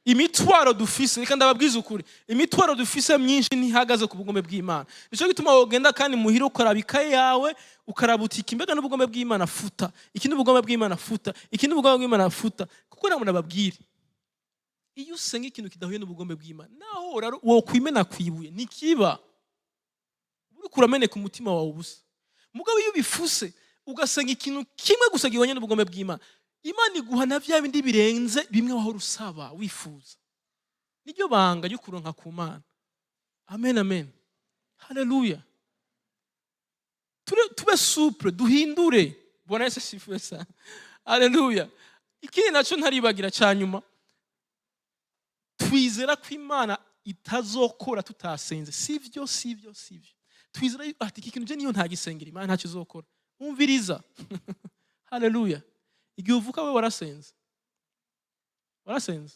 Imitwaro dufise, reka ndababwiza ukuri, imitwaro dufise myinshi ntihagaze ku bugombe bw'Imana. Nicyo gituma wogenda kandi muhira ukaraba ikaye yawe, ukaraba uti iki mbega n'ubugombe bw'Imana? Futa. Iki n'ubugombe bw'Imana? Futa. Iki n'ubugombe bw'Imana? Futa. Kuko namwe nababwire, iyo usenga ikintu kidahuye n'ubugombe bw'Imana, naho wokwimena kwibuye ntikiba, uriko urameneka umutima wawe ubusa. Mugabo iyo ubifuse, ugasenga ikintu kimwe gusa gihwanye n'ubugombe bw'Imana, Imana iguha na bya bindi birenze bimwe wahora usaba wifuza. Niryo banga ryo kuronka ku Mana. Amen, amen. Haleluya! Tube souple, duhindure. Bwana Yesu asifiwe sana. Haleluya! Ikindi nacyo ntaribagira cya nyuma, twizera ko Imana itazokora tutasenze. Sivyo, sivyo, sivyo. Twizera ati iki kintu je niyo ntagisengera, Imana ntacyo izokora. Umviriza. Haleluya! Igihe uvuka we warasenze? Warasenze?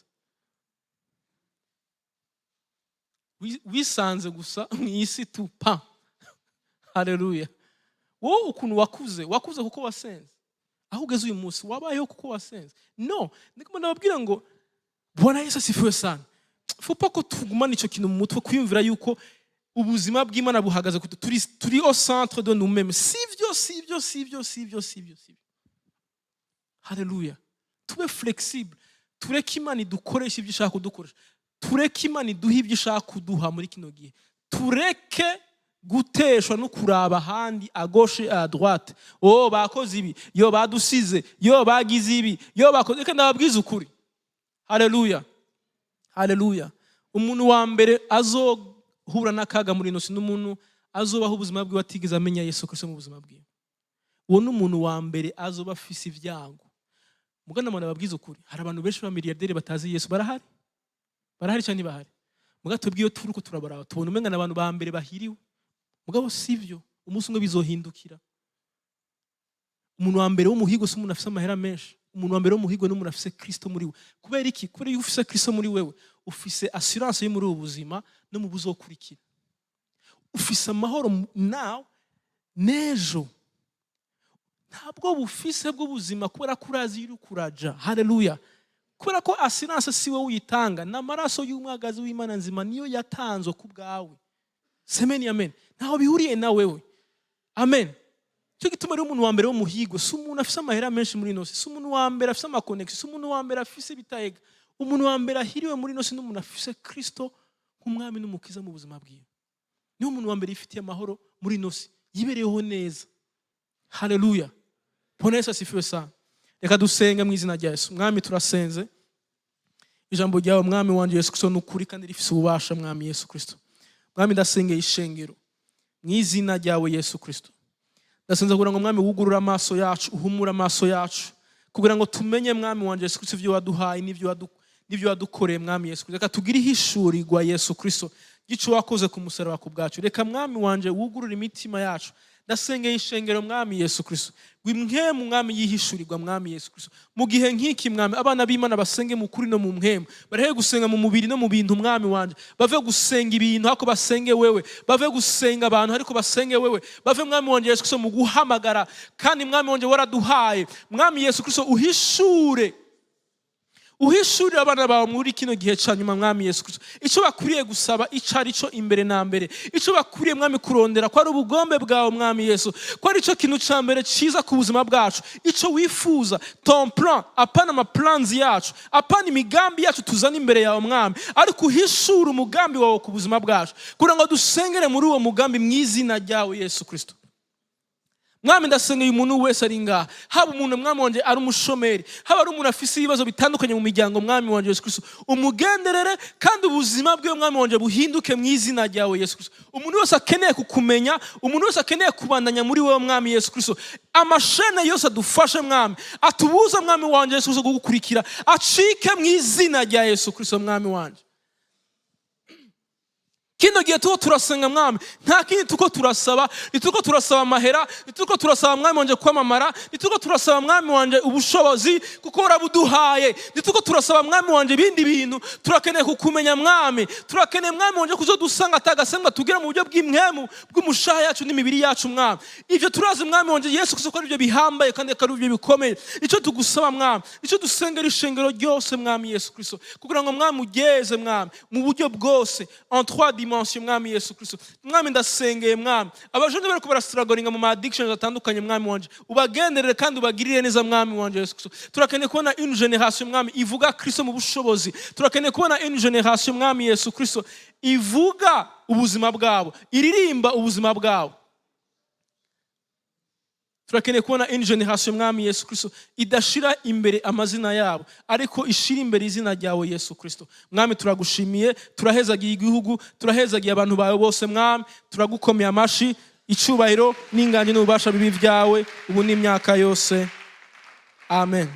Wisanze gusa mu isi tu pa. Haleluya! Wowe ukuntu wakuze, wakuze kuko wasenze? Aho ugeze uyu munsi, wabayeho kuko wasenze? No ndiko ndababwira ngo Bwana Yesu asifiwe sana. Faut pas ko tugumana ico kintu mu mutwe, kwiyumvira yuko ubuzima bw'Imana buhagaze turi au centre de nous-mêmes. Sivyo, sivyo, sivyo, sivyo, sivyo, sivyo. Haleluya! Tube flexible, tureke Imana idukoresha ibyo ishaka kudukoresha, tureke Imana iduhe ibyo ishaka kuduha muri kino gihe. Tureke guteshwa no kuraba ahandi, à gauche, à droite. Oh, bakoze ibi, yo badusize, yo bagize ibi, yo bakoze. Reka ndababwiza ukuri. Haleluya, haleluya! Umuntu wa mbere azohura n'akaga muri ino si ni umuntu azobaho ubuzima bwiwe atigeze amenya Yesu Kristo mu buzima bwiwe. Uwo ni umuntu wa mbere azoba afise ibyago. Mugana muntu ababwiza ukuri, hari abantu benshi ba miliyarderi batazi Yesu. Barahari, barahari cyangwa ntibahari? Muga twebwe iyo turi uko turabaraba, tubona umenga abantu ba mbere bahiriwe. Mugabo sivyo, umunsi umwe bizohindukira. Umuntu wa mbere w'umuhigo si umuntu afise amahera menshi. Umuntu wa mbere w'umuhigo ni umuntu afise Kristo muri we. Kubera iki? Kubera iyo ufise Kristo muri wewe, ufise assurance yo muri ubu buzima no mu buzokurikira, ufise amahoro nawe n'ejo. Ntabwo bufise bw'ubuzima, kubera ko urazi iyo uri kuraja. Haleluya! Kubera ko assurance si wowe uyitanga, ni amaraso y'umwagazi w'Imana nzima niyo yatanzwe ku bwawe. Semeni amen. Ntaho bihuriye na wewe. Amen. Cyo gituma rero umuntu wa mbere w'umuhigo si umuntu afise amahera menshi muri ino si, si umuntu wa mbere afise ama connexions, si umuntu wa mbere afise ibitayega. Umuntu wa mbere ahiriwe muri ino si ni umuntu afise Kristo nk'umwami n'umukiza mu buzima bwiwe. Niwe umuntu wa mbere yifitiye amahoro muri ino si, yibereyeho neza. Haleluya! Bwana Yesu asifiwe sana. Reka dusenge mu izina rya Yesu. Mwami, turasenze. Ijambo ryawe, Mwami wanje Yesu Kristo, ni ukuri kandi rifise ububasha. Mwami Yesu Kristo, Mwami, ndasengeye ishengero mu izina ryawe Yesu Kristo. Ndasenze kugira ngo, Mwami, wugurure amaso yacu, uhumure amaso yacu, kugira ngo tumenye, Mwami wanje Yesu Kristo, ibyo waduhaye n'ibyo wadukoreye. Mwami Yesu Kristo, reka tugire ihishurirwa, Yesu Kristo, ry'ico wakoze ku musaraba ku bwacu. Reka, Mwami wanje, wugurure imitima yacu. Ndasengeye ishengero, Mwami Yesu Kristo, impwemu, Mwami, yihishurirwa. Mwami Yesu Kristo, mu gihe nk'iki, Mwami, abana b'Imana basenge mu kuri no mu mpwemu, bareke gusenga mu mubiri no mu bintu. Mwami wanje, bave gusenga ibintu ariko basenge wewe, bave gusenga abantu ariko basenge wewe, bave, Mwami wanje Yesu Kristo, mu guhamagara kandi, Mwami wanje, waraduhaye. Mwami Yesu Kristo, uhishure, uhishurire abana bawe muri kino gihe cya nyuma, Mwami Yesu Kristo, icyo bakwiriye gusaba icyo ari cyo imbere na mbere, icyo bakwiriye, Mwami, kurondera, ko ari ubugombe bwawe, Mwami Yesu, ko ari cyo kintu cya mbere cyiza ku buzima bwacu, icyo wifuza, ton plan, apana ama plans yacu, apana imigambi yacu tuzana imbere yawe, Mwami, ariko uhishure umugambi wawe ku buzima bwacu kugira ngo dusengere muri uwo mugambi, mu izina ryawe Yesu Kristo. Mwami, ndasengeye umuntu wese ari ngaha, haba umuntu, Mwami wanje, ari umushomeri, haba ari umuntu afise ibibazo bitandukanye mu miryango. Mwami wanje Yesu Kristo, umugenderere kandi ubuzima bwiwe, Mwami wanje, buhinduke mu izina ryawe Yesu Kristo. Umuntu wese akeneye kukumenya, umuntu wese akeneye kubandanya muri wowe, Mwami Yesu Kristo, ama chaînes yose adufashe, Mwami, atubuza, Mwami wanje Yesu Kristo, kugukurikira, acike mu izina rya Yesu Kristo. Mwami wanje, kino gihe tuko turasenga, Mwami, nta kindi tuko turasaba. Ntituko turasaba amahera, ntituko turasaba, Mwami wanje, kwamamara, ntituko turasaba, Mwami wanje, ubushobozi, kuko warabuduhaye. Ntituko turasaba, Mwami wanje, ibindi bintu. Turakeneye kukumenya, Mwami. Turakeneye, Mwami wanje, kuzodusanga atagasembwa tugira mu buryo bw'impwemu, bw'umushaha yacu n'imibiri yacu. Mwami, ivyo turazi, Mwami wanje Yesu Kristo, ko ari byo bihambaye kandi akari byo bikomeye. Icyo tugusaba, Mwami, icyo dusengera ishengero ryose, Mwami Yesu Kristo, kugira ngo, Mwami, ugeze, Mwami, mu buryo bwose, en trois dimensions, Mwami Yesu Kristo. Mwami, ndasengeye, Mwami, abajene bariko barastrugglinga mu ma addictions atandukanye. Mwami wanje, ubagenderere kandi ubagirire neza. Mwami wanje Yesu Kristo, turakeneye kubona une génération, Mwami, ivuga Kristo mu bushobozi. Turakeneye kubona une génération, Mwami Yesu Kristo, ivuga ubuzima bwabo, iririmba ubuzima bwabo. Turakeneye kubona une génération, Mwami Yesu Kristo, idashira imbere amazina yabo, ariko ishira imbere izina ryawe Yesu Kristo. Mwami, turagushimiye. Turahezagiye igihugu, turahezagiye abantu bawe bose. Mwami, turagukomeye amashi. Icyubahiro n'inganji n'ububasha bibi byawe ubu n'imyaka yose. Amen.